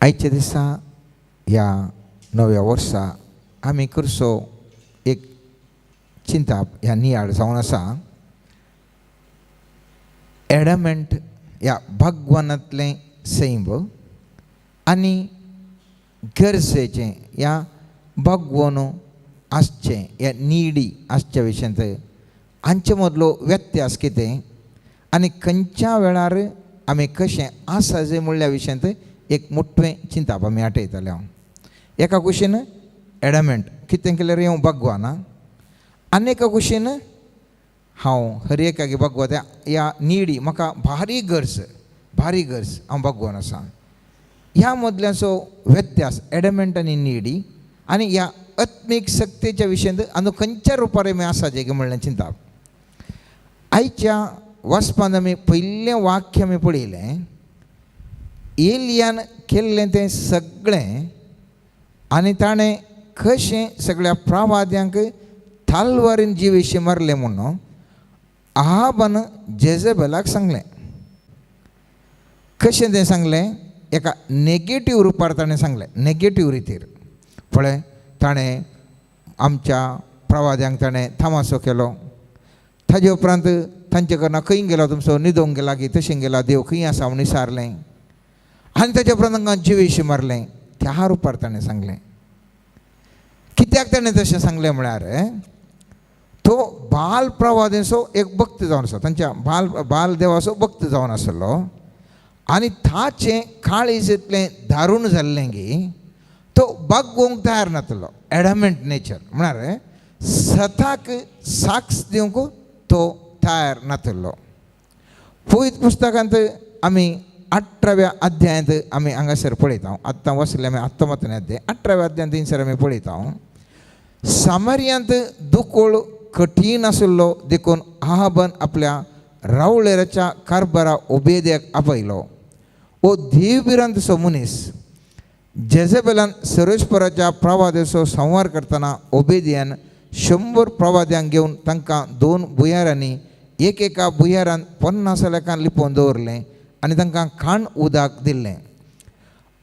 आयच्या दिसा ह्या नव्या वर्सा आमी करचो एक चिंताप ह्या नियाळ जावन आसा एडमेंट ह्या भगवानांतलें सैम आनी गरजेचें ह्या भगवान आसचें ह्या निडी आसच्या विशयांत हांचे मदलो व्यत्यास कितें आनी खंयच्या वेळार आमी कशें आसा जे म्हणल्या विशयांत एक मोठें चिंताप आमी आठयताले. हांव एका कुशीन एडमेंट कितें केल्यार हांव भगवान आनी एका कुशीन हांव हर एकागी भगवत ह्या निडी म्हाका भारी गरज भारी गरज हांव भगवान आसा. ह्या मदल्याचो व्यत्यास एडमेंट आनी निडी आनी ह्या आत्मीक शक्तीच्या विशयांत आनी खंयच्या रुपार आमी आसा जे म्हणलें चिंताप. आयच्या वाचपान आमी पयलें वाक्य आमी पळयलें एलियान केल्लें तें सगळें आनी ताणें कशें सगळ्या प्रवाद्यांक तालवारीन जिवेशी मारलें म्हणून आहाबान जेजेबेलाक सांगलें. कशें तें सांगलें एका नेगेटीव रुपार ताणें सांगलें, नेगेटीव रितीर. पळय ताणें आमच्या प्रवाद्यांक ताणें थामासो केलो, ताजे उपरांत तांचे कडना खंय गेलो तुमचो न्हिदोंक गेला की तशें गेला देव खंय आसा म्हूण विचारलें आनी ताच्या उपरांत तांकां जिवेशी मारलें. त्या रुपार ताणें सांगलें. कित्याक ताणें तशें सांगलें म्हळ्यार तो बाल प्रवाद्यांचो एक भक्त जावन आसा, तांच्या बाल बाल देवाचो भक्त जावन आसलो आनी ताचें काळीज इतलें दारूण जाल्लें की तो बागोवंक तयार नातलो. एडमेंट नेचर म्हळ्यार सताक साक्ष दिवंक तो तयार नातलो. पवित्र पुस्तकांत आमी 18व्या अध्यायांत आमी हांगासर पळयता. आत्तां वसले आमी आत्तां वतले अध्याय 18व्या अध्यायांत थंयसर आमी पळयता. सामर्यांत दुकोळ कठीण आशिल्लो देखून आहाबान आपल्या रावळेराच्या कारभारा ओबेद्याक आपयलो. ओ देवभिरांतचो मनीस जेजेबेलान सरस्पराच्या प्रवाद्याचो संवार करतना ओबेदियान 100 प्रवाद्यांक घेवन तांकां 2 भुंयारांनी एक एका भुंयारान 50 लेखान लिपोवन दवरलें आनी तांकां खाण उदक दिल्लें.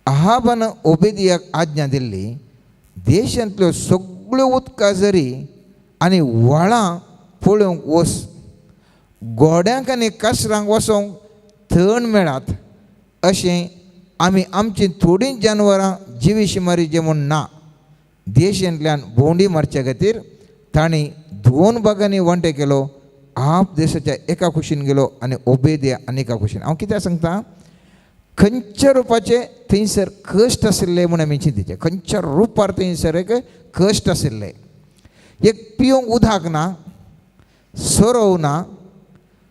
आहाबान ओबेदियाक आज्ञा दिल्ली देशांतल्यो सगळ्यो उदकां जरी आनी व्हाळां पळोवंक वच, गोड्यांक आनी कासरांक वचोंक थंड मेळात अशें आमी आमचीं थोडीं जानवरां जिवीशी मारीचे म्हूण ना. देशांतल्यान भोंवडी मारचे खातीर तांणी 2 भागांनी वांटे केलो. आप देशाच्या एका कुशीन गेलो आनी ओबेदिया आनी एका कुशीन. हांव कित्याक सांगता खंयच्या रुपाचे थंयसर कश्ट आशिल्ले म्हूण आमी चिंतिचे. खंयच्या रुपार थंयसर एक कश्ट आशिल्ले, एक पिवंक उदक ना, सोरोव ना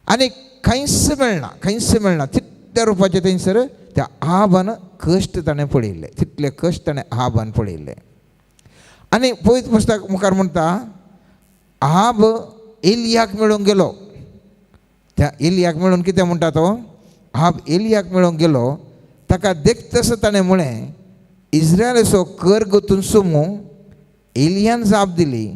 आनी कांयच मेळना, कांयच मेळना. तितल्या रुपाचे थंयसर त्या आहाबान कश्ट ताणें पळयल्ले, तितले कश्ट ताणें आहाबान पळयल्ले. आनी पवित्र पुस्तक मुखार म्हणटा आहाब एलियाक मेळूंक गेलो. त्या एलियाक मेळून कितें म्हणटा तो आहाब एलियाक मेळूंक गेलो. ताका देखतसो ताणें म्हळें इस्रायलाचो कर्ग तुमचो. एलियान जाप दिली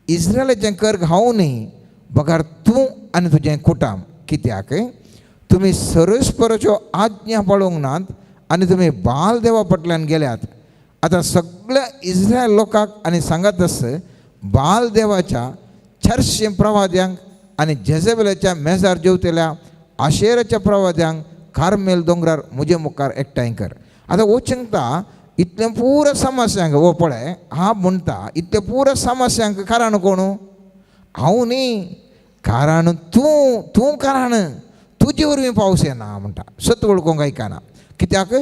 इस्रायलाचें कर्ग हांव न्ही बगर तूं आनी तुजें कुटाम. कित्याक तुमी सरस्पराच्यो आज्ञा पाळूंक नात आनी तुमी बाल देवा फाटल्यान गेल्यात. आतां सगळ्या इस्रायल लोकांक आनी सांगात आस बाल देवाच्या 400 प्रवाद्यांक आनी जेजेबेलाच्या मेजार जेवतल्या आशेराच्या प्रवाद्यांक कार्मेल दोंगरार म्हजे मुखार एकठांय कर. आतां हो चिंता इतलें पुरो समस्यांक हो पळय हा म्हणटा इतलें पुरो समस्यांक कारण कोण? हांव न्ही, कारण तूं, तूं कारण तुजे वरवीं पावस येना म्हणटा. सत वळखूंक आयकना. कित्याक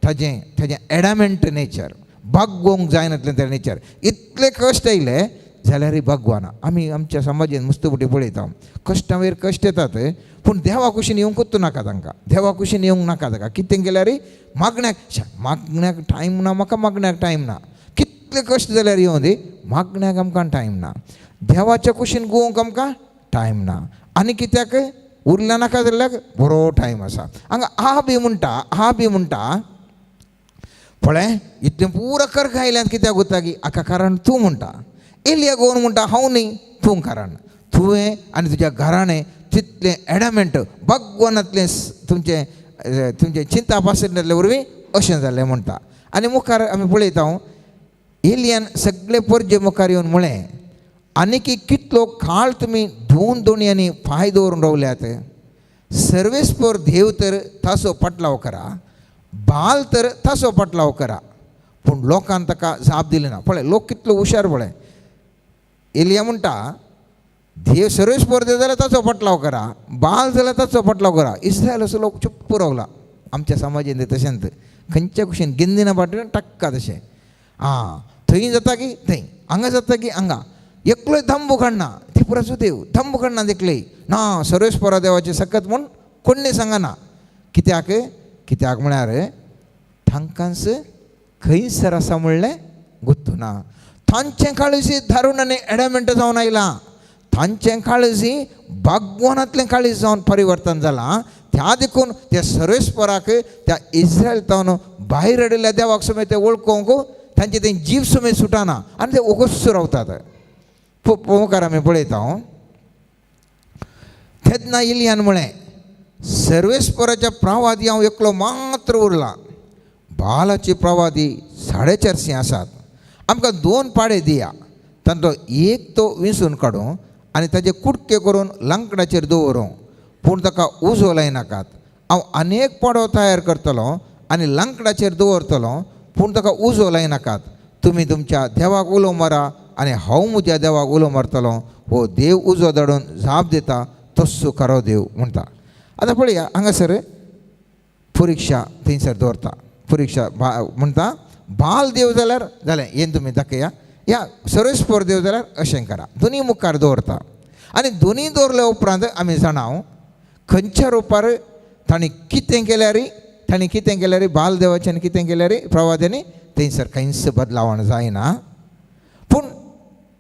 ताजें ताजें एडमेंट नेचर बागोवंक जायनातलें तें नेचर. इतले कश्ट आयले जाल्यारय बागवाना. आमी आमच्या समाजान मस्त फुटी पळयता कश्टां वयर कश्ट येतात पूण देवा कुशीन येवंकूच नाका तांकां, देवा कुशीन येवंक नाका तांकां. कितें केल्यार मागण्याक मागण्याक टायम ना, म्हाका मागण्याक टायम ना. कितले कश्ट जाल्यार येवं दी, मागण्याक आमकां टायम ना. देवाच्या कुशीन गोवंक आमकां टायम ना. आनी कित्याक उरल्या नाका जाल्यार बरो टायम आसा. हांगा आहा बी म्हणटा, आहा बी म्हणटा पळय इतलें पुरो कर्ग आयल्यान कित्याक उरता की हाका कारण तूं म्हणटा. एलिया गोवन म्हणटा हांव न्ही, तूं कारण तुवें आनी तुज्या घराणें तितलें एडमेंट भगवानांतलें तुमचें तुमचें चिंता आशिल्ले वरवीं अशें जालें म्हणटा. आनी मुखार आमी पळयता एलियान सगळे परजे मुखार येवन म्हळें आनीक कितलो काळ तुमी दोन दोणयांनी पांय दवरून रावल्यात. सर्वेस्पर देव तर ताचो पाटलाव करा, बाल तर ताचो पाटलाव करा. पूण लोकान ताका जाप दिली ना. पळय लोक कितलो हुशार. पळय एलिया म्हणटा देव सर्वेस्पर देव जाल्यार ताचो पाटलाव करा, बाल जाल्यार ताचो पाटलाव करा. इस्रायल असो लोक चुप्प रावला. आमच्या समाजेंत तशेंच खंयच्या कुशीन गिंदिना पाटल्यान टक्का तशें आं थंय जाता की थंय, हांगा जाता की हांगा. एकलोय दंबू काडना, त्रिपुराचो देव दंबू काडना देखले ना. सर्वेस्परा देवाचें सकत म्हूण कोण्णी सांगना. कित्याक कित्याक म्हळ्यार तांकांच खंयसर आसा म्हणलें गुत्तू ना. तांचें काळजी धारून आनी एडमेंट जावन आयलां. तांचें काळजी बागवानांतलें काळीज जावन परिवर्तन जालां. त्या देखून त्या सर्वेस्पराक त्या इस्रायल तावन भायर हाडिल्ल्या देवाक समेत ते वळखूंक तांचे तें जीव समेत सुटाना आनी ते ओगोस रावतात. मुखार आमी पळयता तेन्ना इलियान म्हळें सर्वेस्पराच्या प्रवादी हांव एकलो मात्र उरला. बालाचे प्रवादी 450 आसात. आमकां 2 पाडे दिया, तांतलो एक तो विंचून काडूं आनी ताजे कुडके करून लांकडाचेर दवरूं, पूण ताका उजो लायनाकात. हांव अनेक पाडो तयार करतलो आनी लांकडाचेर दवरतलो, पूण ताका उजो लायनाकात. तुमी तुमच्या देवाक उलो मारा आनी हांव म्हज्या देवाक उलो मारतलो. हो देव उजो धाडून जाप दिता तस्सो खरो देव म्हणटा. आतां पळया हांगासर परिक्षा थंयसर दवरता. परिक्षा म्हणटा बाल देव जाल्यार जालें येन तुमी दाखया, या सर्वेस्पर देव जाल्यार अशें करा. दोनी मुखार दवरता आनी दोनी दवरल्या उपरांत आमी जाणा खंयच्या रुपार तांणी कितें केल्यार, तांणी कितें केल्यार बाल देवाच्यान कितें केल्यार प्रवाद्यांनी थंयसर कांयच बदलावण जायना. पूण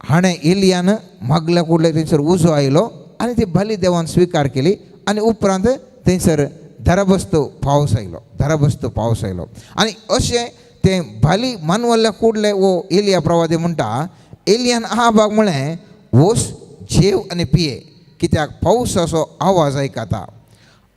हाणें एलियान मागल्या कुडल्या थंयसर उजो आयलो आनी ती बाली देवान स्विकार केली आनी उपरांत थंयसर धराबस्तो पावस आयलो, धराबस्तो पावस आयलो. आनी अशें तें बाली मानवल्ल्या कुडले वो एलिया प्रवादी म्हणटा एलियान आहाबाक म्हळें वोस जेव आनी पिये, कित्याक पावसाचो आवाज आयकता.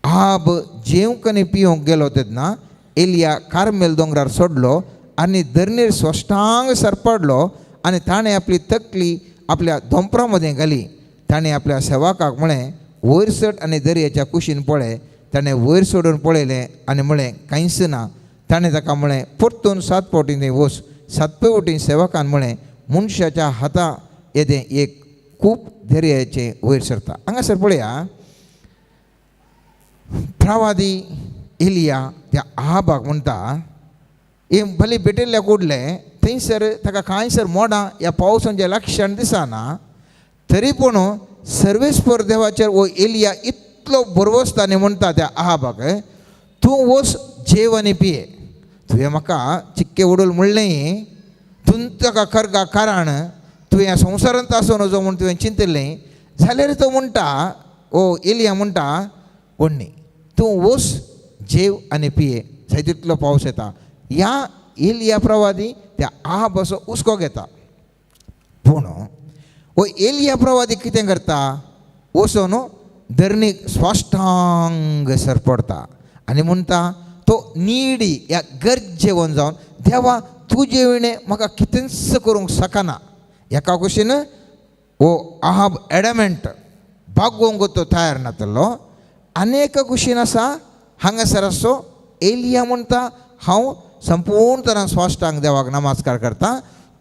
आहाब जेवंक आनी पिवंक गेलो तेन्ना एलिया कार्मेल दोंगरार सोडलो आनी धरणीर स्वष्टांग सरपडलो आनी ताणें आपली तकली आपल्या दोंपरा मदें घाली. ताणें आपल्या सेवकाक म्हळें वयर सड आनी दर्याच्या कुशीन पळय. ताणें वयर सोडून पळयलें आनी म्हळें कांयच ना. ताणें ताका म्हळें परतून 7 फावटीं थंय वच. 7 फावटीं सेवकान म्हळें मनशाच्या हाता येदें एक खूब दर्याचें वयर सरता. हांगासर पळया प्रवादी एलिया त्या आहाबाक म्हणटा हें भले भेटिल्ल्या कुडलें थंयसर ताका कांयसर मोडां ह्या पावसाचें लक्षण दिसना, तरी पूण सर्वेस्पर देवाचेर हो एलिया इतलो बरवसता आनी म्हणटा त्या आहाबाक तूं वच जेव आनी पिये. तुवें म्हाका चिक्के उडोल म्हणलें, तूं ताका करगा कारण तुवें ह्या संवसारांत आसूं नजो म्हूण तुवें चिंतिल्लें जाल्यार तो म्हणटा ओ एलिया म्हणटा कोण न्ही तूं वच जेव आनी पिये, जाय तितलो पावस येता. ह्या एलिया प्रवादी त्या आहाबाचो हुस्को घेता. पूण हो एलिया प्रवादी कितें करता वचून धरणीक स्वाष्टांग सरपडटा आनी म्हणटा तो निडी ह्या गरजेवन जावन देवा तुजे विणें म्हाका कितेंच करूंक शकना. एका कुशीन हो आहाब एडमेंट बागोवंक तो तयार नातलो आनी एका कुशीन आसा हांगासर आसो एलिया म्हणटा हांव संपूर्ण तरान स्वाष्टांग देवाक नमस्कार करता,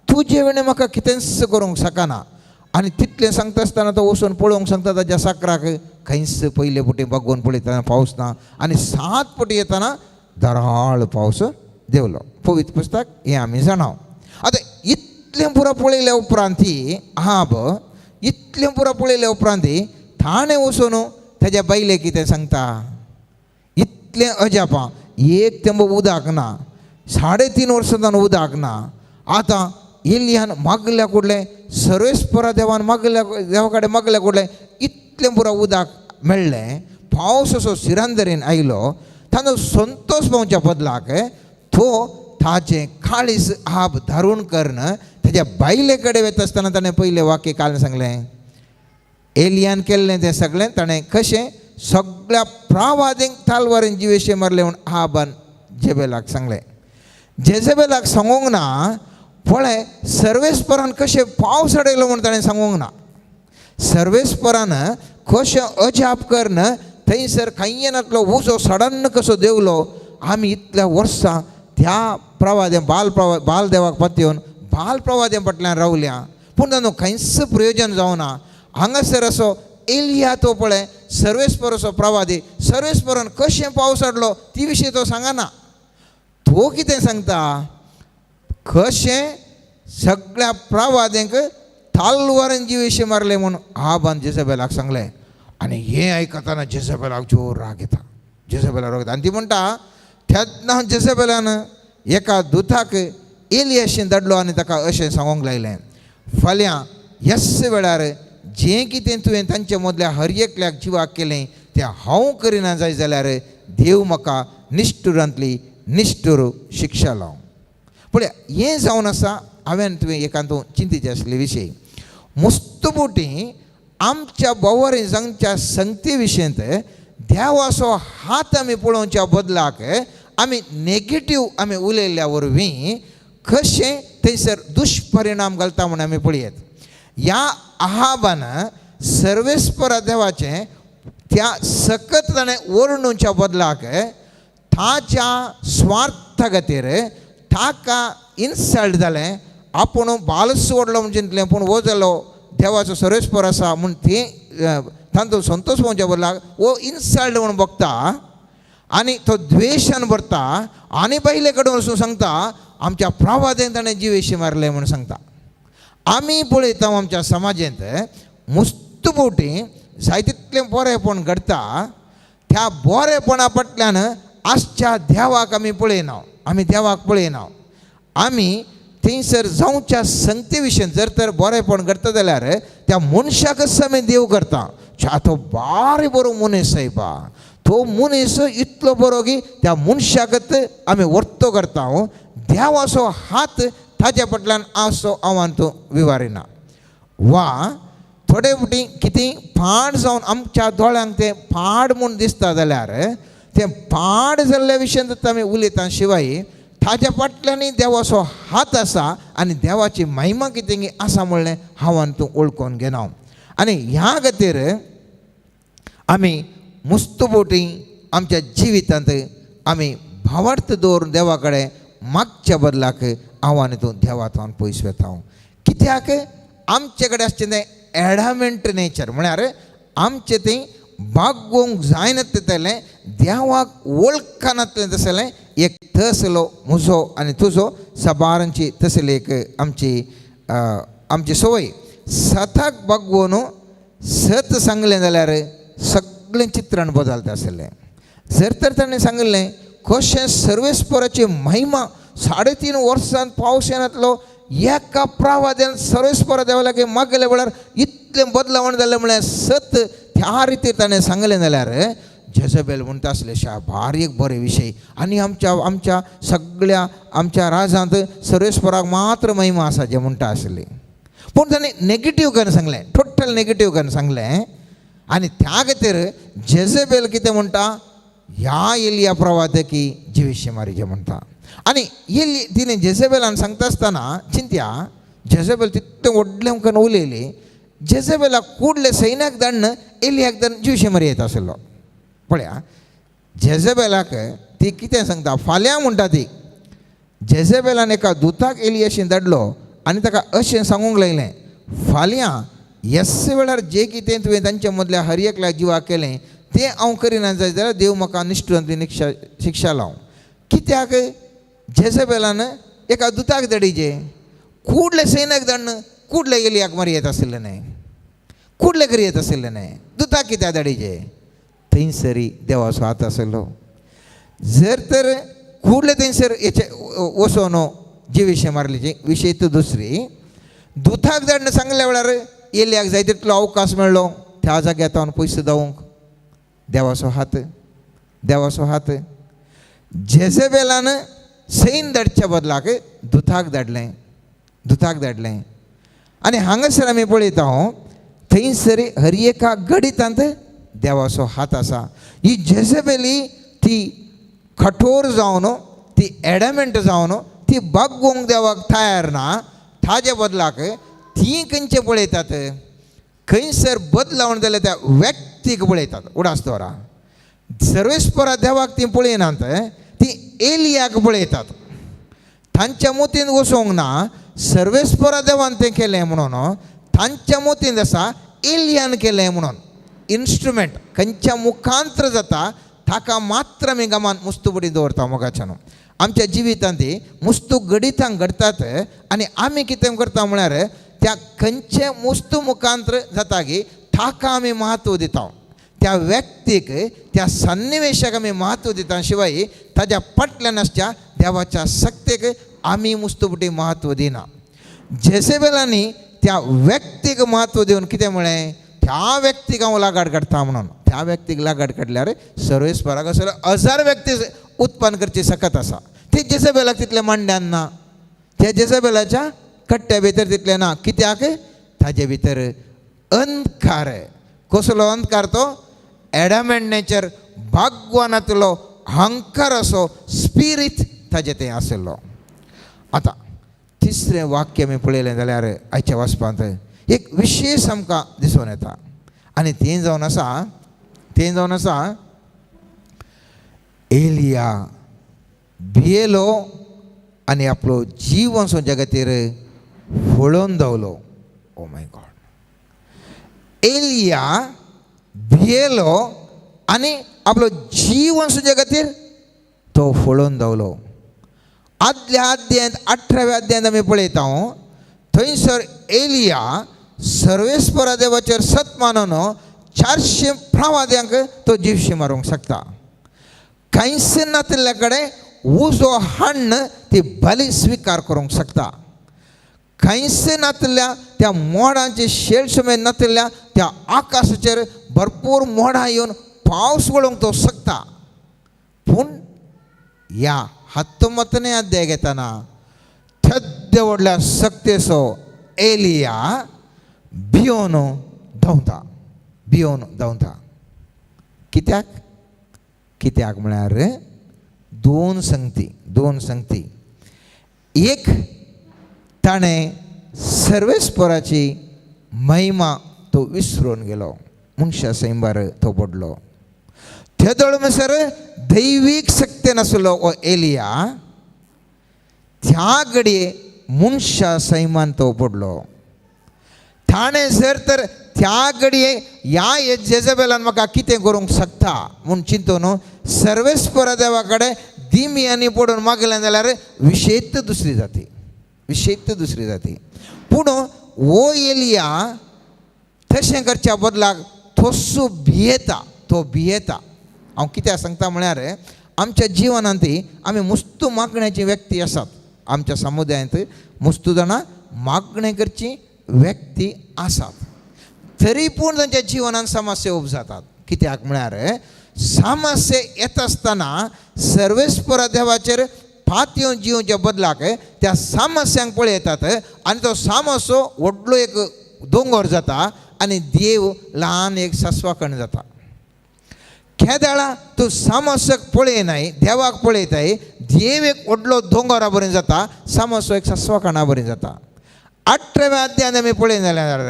तुजे विणें म्हाका कितेंच करूंक शकना. आनी तितलें सांगता आसतना तो वचून पळोवंक सांगता ताज्या साकराक खंयच पयले फुटी बागोवन पळयतना पावस ना आनी 7 फुटी येतना दराळ पावस देंवलो. पवित्र पुस्तक हें आमी जाणा. आतां इतलें पुरो पळयल्या उपरांत आहाब इतलें पुरो पळयल्या उपरांत ताणें वचून ताज्या बायले कितें सांगता इतलें अजापां, एक तेंबो उदक ना, 3.5 वर्सां जावन उदक ना. आतां एलियान मागल्या कुडलें सर्वेस्परा देवान मागल्या देवा कडेन मागल्या कुडलें इतलें पुरो उदक मेळ्ळें. पावस असो सिरांदरेन आयलो. ताजो संतोश पावच्या बदलाक तो ताचें काळीज आब धारून करून ताज्या बायले कडेन वता आसतना ताणें पयलें वाक्य काल सांगलें एलियान केल्लें तें सगळें ताणें कशें सगळ्या प्रावादींक तालवारीन जिवेशे मारलें म्हूण आहाबान जेबेलाक सांगलें. जेझेबेलाक सांगूंक ना पळय सर्वेस्परान कशें पावस हाडयलो म्हूण ताणें सांगूंक ना. सर्वेस्परान कशें अजाप करन थंयसर कांय नातलो उजो सडन्न कसो देंवलो. आमी इतल्या वर्सां त्या प्रवाद्या बाल प्रवा बालदेवाक पातयेवन बाल प्रवाद्या फाटल्यान रावल्या, पूण तांचो कांयच प्रयोजन जावना. हांगासर असो एलिया तो पळय सर्वेस्पर असो प्रवादी, सर्वेस्परान कशें पावस हाडलो ती विशय तो सांगना. तो कितें सांगता, कशें सगळ्या प्रवाद्यांक तालवारान जिवेशे मारले म्हूण आबान जेझेबेलाक सांगलें. आनी हें आयकतना जेझेबेलाक जोर राग येता, जेझेबेलाक राग येता. आनी ती म्हणटा तेन्ना जेझेबेलान एका दुताक एलियाशीन धाडलो आनी ताका अशें सांगूंक लायलें, फाल्यां ह्याच वेळार जें कितें तुवें तांचे मदल्या हर एकल्याक जिवाक केलें तें हांव करिना जाय जाल्यार देव म्हाका निश्ठुरांतली निश्ठूर शिक्षा लावं. पळय हें जावन आसा हांवें तुवें एकांत चिंतेचे आसले विशय. मुस्तुबोटी आमच्या बोवारी जांच्या संगती विशयंत देवाचो हात आमी पळोवच्या बदलाक आमी नेगेटीव आमी उलयल्ल्या वरवीं कशें थंयसर दुश्परिणाम घालता म्हूण आमी पळयत. ह्या आहाबान सर्वेस्परा देवाचें त्या सकत ताणें वर्णुच्या बदलाक ताच्या स्वार्था खातीर ताका इन्सल्ट जालें. आपूण बालस सोडलो म्हूण चिंतलें, पूण हो जालो देवाचो सर्वेस्पर आसा म्हूण ती तांचो संतोश पळोवच्या बदलाक हो इन्सल्ट म्हूण बघता आनी तो द्वेशान भरता आनी पयले कडेन वचून सांगता आमच्या प्रवादेन ताणें जिवेशी मारलें म्हूण सांगता. आमी पळयता आमच्या समाजेंत मुस्तुबोटी जाय तितलें बरेंपण घडटा, त्या बरेपणा फाटल्यान आजच्या देवाक आमी पळयना, आमी देवाक पळयना. आमी थंयसर जावच्या संगती विशयन जर तर बरेंपण घडटा जाल्यार त्या मनशाकच आमी देव करता. तो बारी बरो मनीस सायबा, तो मनीस इतलो बरो की त्या मनशाकच आमी वर्तो करता. देवाचो हात ताच्या फाटल्यान आसो आव्हान तो विवारिना. वा थोडे फावटी कितें पाड जावन आमच्या दोळ्यांक तें पाड म्हूण दिसता जाल्यार तें पाड जाल्ल्या विशयांत आमी उलयता शिवाय ताच्या फाटल्यानूय देवाचो हात आसा आनी देवाची महिमा कितें आसा म्हणलें हांव आनी तूं वळखून घेना. आनी ह्या खातीर आमी मुस्तुबोटी आमच्या जिवितांत आमी भावार्थ दवरून देवा कडेन मागच्या बदलाक हांव आनी तूं देवांत पयस वता. कित्याक आमचे कडेन आसचें तें एडामेंट नेचर, म्हळ्यार आमचें तें बागोवंक जायनातलें, देवाक वळखनातलें तसलें एक तसलो म्हजो आनी तुजो सबारांची तसली एक आमची आमची संवय. सताक बागोवन सत सांगलें जाल्यार सगळें चित्रण बदलता आसलें. जर तर ताणें सांगिल्लें कशें सर्वेस्पराची महिमा 3.5 वर्सांत पावस येनातलो एका प्रवाद्यान सर्वेस्परा देवा लागीं मागले वेळार इतलें बदलावण जालें म्हळ्यार सत त्या रितीर ताणें सांगलें जाल्यार जेझेबेल म्हणटा आसलें शा भारी एक बरे विशय. आनी आमच्या आमच्या सगळ्या आमच्या राजांत सर्वेस्पराक मात्र महिमा आसा जें म्हणटा आसली. पूण ताणें नेगेटीव करून सांगलें, टोटल नेगेटीव करून सांगलें. आनी त्या खातीर जेझेबेल कितें म्हणटा, ह्या एलिया प्रवादकी जिविशे मारीचे म्हणटा. आनी एली तिणें जेझेबेलान सांगता आसतना चिंत्या जेझेबेल तितलें व्हडलें करून उलयली. जेझेबेलाक कुडले सैन्याक धाडून एलियाक धाडून जिविशे मारी येता आसलो. पळया जेझेबेलाक ती कितें सांगता, फाल्यां म्हणटा ती. जेझेबेलान एका दुताक एलियाशीन धाडलो आनी ताका अशें सांगूंक लायलें, फाल्यां ह्याच वेळार जें कितें तुवें तांच्या मदल्या हर एकल्या जिवाक केलें तें हांव करिना जाय जाल्यार देव म्हाका निश्ठुरांतली शिक्षा लावं. कित्याक जेझेबेलान एका दुताक धाडिजे, कुडले सैन्याक धाडून कुडले एलियाक मारी येत आशिल्लें न्हय, कुडले करी येत आशिल्लें न्हय, दुताक कित्याक धाडिजे? थंयसरी देवाचो हात आशिल्लो. जर तर कुडले थंयसर हेचे वचोन जिविशे मारली विशय तो दुसरी. दुताक धाडून सांगल्या वेळार एलियाक जाय तितलो अवकाश मेळ्ळो त्या जाग्यार तावन पयशे धांवूंक. देवाचो हात, देवाचो हात. जेझेबेलान सैन धाडच्या बदलाक दुताक धाडलें, दुताक धाडलें. आनी हांगासर आमी पळयता थंयसर हर एका गणितांत देवाचो हात आसा. ही जेझेबेली ती कठोर जावन ती एडमेंट जावन ती बागोवंक देवाक तयार ना. ताजे बदलाक ती खंयचे पळयतात, खंयसर बदलावण जाल्यार त्या व्यक्तीक पळयतात. उडास दवरा, सर्वेस्परा देवाक ती पळयनात, ती एलियाक पळयतात. तांच्या मोतीन वचोंक ना सर्वेस्परा देवान तें केलें म्हणून, तांच्या मोतीन आसा एलियान केलें म्हणून. इन्स्ट्रुमेंट खंयच्या मुखांत्र जाता ताका मात्र आमी गमान मुस्तुबडी दवरता. मोगाच्यान आमच्या जिवितांत मुस्तू घडितां घडटात आनी आमी कितें करता म्हळ्यार त्या खंयचे मुस्तू मुखांत्र जाता की ताका आमी म्हत्व दिता, त्या व्यक्तीक त्या सन्निवेशाक आमी म्हत्व दिता. शिवाय ताज्या फाटल्यान आसच्या देवाच्या शक्तेक आमी मुस्तुपटी म्हत्व दिना. जेसेबेलांनी त्या व्यक्तीक म्हत्व दिवन कितें म्हळें, त्या व्यक्तीक हांव लागाड काडटा म्हणून. त्या व्यक्तीक लागाड काडल्यार सर्वेस्पराक असो हजार व्यक्ती उत्पन्न करची सकत आसा. ती जेसेबेलाक तितलें मांड्यान ना, त्या जेसेबेलाच्या कट्ट्या भितर तितलें ना. कित्याक? ताजे भितर अंधकार. कसलो अंधकार? तो एडमेंट नेचर, भागवानांतलो अहंकार असो स्पिरीट ताजें तें आशिल्लो. आतां तिसरें वाक्य आमी पळयलें जाल्यार आयच्या वाचपांत एक विशेश आमकां दिसून येता आनी तें जावन आसा, तें जावन आसा एलिया भियेलो आनी आपलो जीव वचोवच्या खातीर फळोवन दवलो. ओ my God, Elia भियेलो आनी आपलो जीव वचोवच्या खातीर तो फळोवन दवलो. आदल्या अध्यायांत 18व्या अध्यायांत आमी पळयता थंयसर एलिया सर्वेस्परा देवाचेर सत मानून 400 प्रवाद्यांक तो जिवशी मारूंक शकता. कांयच नातिल्ल्या कडेन उजो हाडून ती बली स्विकार करूंक शकता. कांयच नातिल्ल्या त्या मोडांची शेळ सुमेद नातिल्ल्या त्या आकाशाचेर भरपूर मोडां येवन पावस वळोवंक तो शकता. पूण ह्या 19 अध्याय घेतना तेद्या व्हडल्या शक्तेचो एलिया भियोन धांवता, भियोन धांवता. कित्याक? कित्याक म्हळ्यार दोन संगती, दोन संगती. एक, ताणें सर्वेस्पराची महिमा तो विसरून गेलो, मनशा सैंबार तो पडलो. तेदोळ म्हणसर दैवीक शक्ती नासलो हो एलिया, त्या घडये मनशा सैमान तो पडलो. ताणें जर तर त्या घडये ह्या जेजबेलान म्हाका कितें करूंक शकता म्हूण चिंतून सर्वेस्परा देवा कडेन दिमयांनी पडून मागलें जाल्यार विशेत दुसरी जाती, विशेत दुसरी जाती. पूण हो एलिया तशें करच्या बदलाक तसो भियेता, तो भियेता. हांव कित्याक सांगता म्हळ्यार आमच्या जिवनांत आमी मुस्तू मागण्याची व्यक्ती आसात. आमच्या समुदायांत मुस्तू जाणां मागणें करची व्यक्ती आसात, तरी पूण तांच्या जिवनांत समस्या उब जातात. कित्याक म्हळ्यार समस्या येता आसतना सर्वेस्परा देवाचेर पातयेवन जिवच्या बदलाक त्या समस्यांक पळयतात आनी तो समस्यो व्हडलो एक दोंगर जाता आनी देव ल्हान एक सस्वाकण जाता. केदाळा तूं समस्याक पळयनाय, देवाक पळयताय, देव एक व्हडलो दोंगरा बरें जाता, समस्यो एक सस्वाकणा बरें जाता. 18व्या अध्यायान आमी पळयन जाल्यार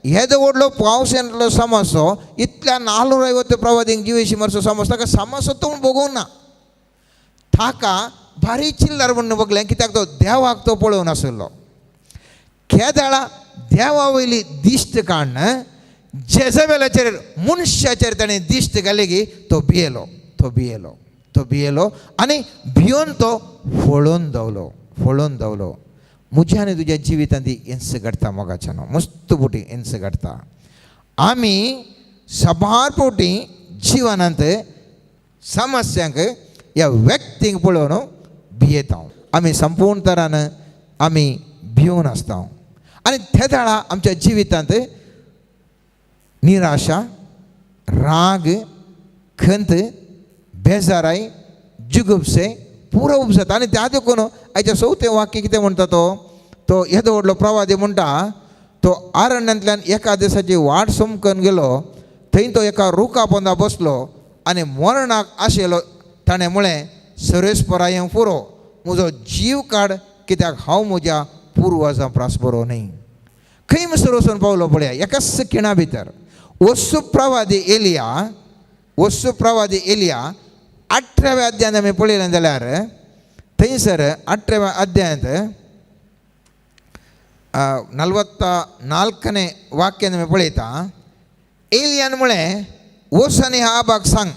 येदो व्हडलो पावस येतलो समस्यो इतल्या 450 प्रवादींक जिवेशी मरचो समज ताका समस्यो तो भोगोवंक ना. ताका भारी चिल्लर म्हणून बगलें, कित्याक तो देवाक तो पळोवन आशिल्लो. केदाळा देवा वयली दिश्ट काडून जेजबेलाचेर मनशाचेर ताणें दिश्ट घाली की तो भियेलो, तो भियेलो, तो भियेलो आनी भियोन तो फळोवन दवलो, फळोवन दवलो. म्हज्या आनी तुज्या जिवितांत ती हिंस घडटा मोगाच्यान, मस्त बोटी हिंस घडटा. आमी साबार फावटी जिवनांत समस्यांक ह्या व्यक्तींक पळोवन भियेता. आमी संपूर्ण तरान आमी भिवन आसता आनी ते वेळा आमच्या जिवितांत निराशा, राग, खंत, बेजाराय, जुगुपसे पुरो उपजता. आनी त्या देखून आयच्या चवथें वाक्य कितें म्हणटा तो, तो येदो व्हडलो प्रवादी म्हणटा, तो आरण्यांतल्यान एका दिसाची वाट समकन गेलो, थंय तो एका रुखा पोंदा बसलो आनी मरणाक आशिल्लो. ताणें म्हळें, सर्वेस्परा हें पुरो, म्हजो जीव काड, कित्याक हांव म्हज्या पुर्वजां प्रास बरो न्हय. खंय म्हणसर वचून पावलो पळया एकाच खिणा भितर. वस्तू प्रवादी एलिया, वस्तू प्रवादी एलिया 18व्या अध्यायांत आमी पळयलें जाल्यार थंयसर 18व्या अध्यायांत 44ನೇ वाक्यान आमी पळयता, एलियान म्हळें वच आनी ह्या आबाक सांग,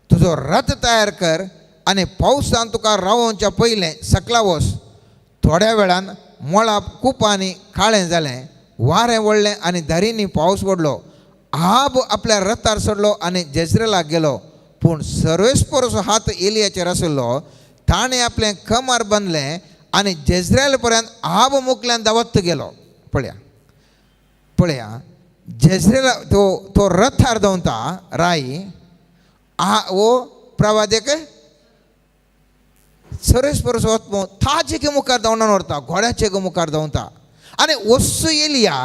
तुजो रथ तयार कर आनी पावसान तुका रावोवच्या पयलें सकला वच. थोड्या वेळान मळाब कुपांनी काळें जालें, वारें वडलें आनी धारींनी पावस पडलो. आब आपल्या रथार चडलो आनी जेजरेलाक गेलो. पूण सर्वेस्पराचो हात एलियाचेर आशिल्लो. ताणें आपलें कमर बांदलें आनी जेजरेल पर्यंत आब मुकल्यान धांवत गेलो. पळया पळया, जेजरेला तो तो रथार धांवता राय आ वो प्रवादेक सर्वेस्पराचो आत्मो ताजे मुखार धांवणान व्हरता, घोड्याचे मुखार धांवता. आनी वस्तू एलिया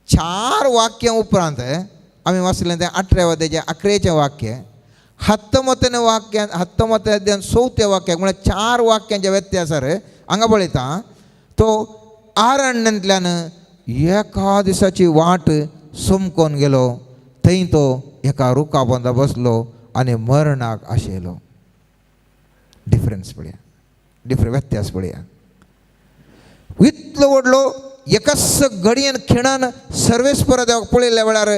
4 वाक्यां उपरांत आमी वाचलें तें 18व्या अध्यायाचें 11चें वाक्य, 19 वाक्यान 19 अध्यायान 4 वाक्याक, म्हळ्यार 4 वाक्यांच्या व्यत्यासार हांगा पळयता तो आरण्यांतल्यान एका दिसाची वाट समकोन गेलो. थंय तो एका रुखा पोंदा बसलो आनी मरणाक आशेलो. डिफरन्स पळया, डिफरंट व्यत्यास पळया. इतलो व्हडलो एकाच घडयेन खिणान सर्वेस्परा देवाक पळयल्ल्या वेळार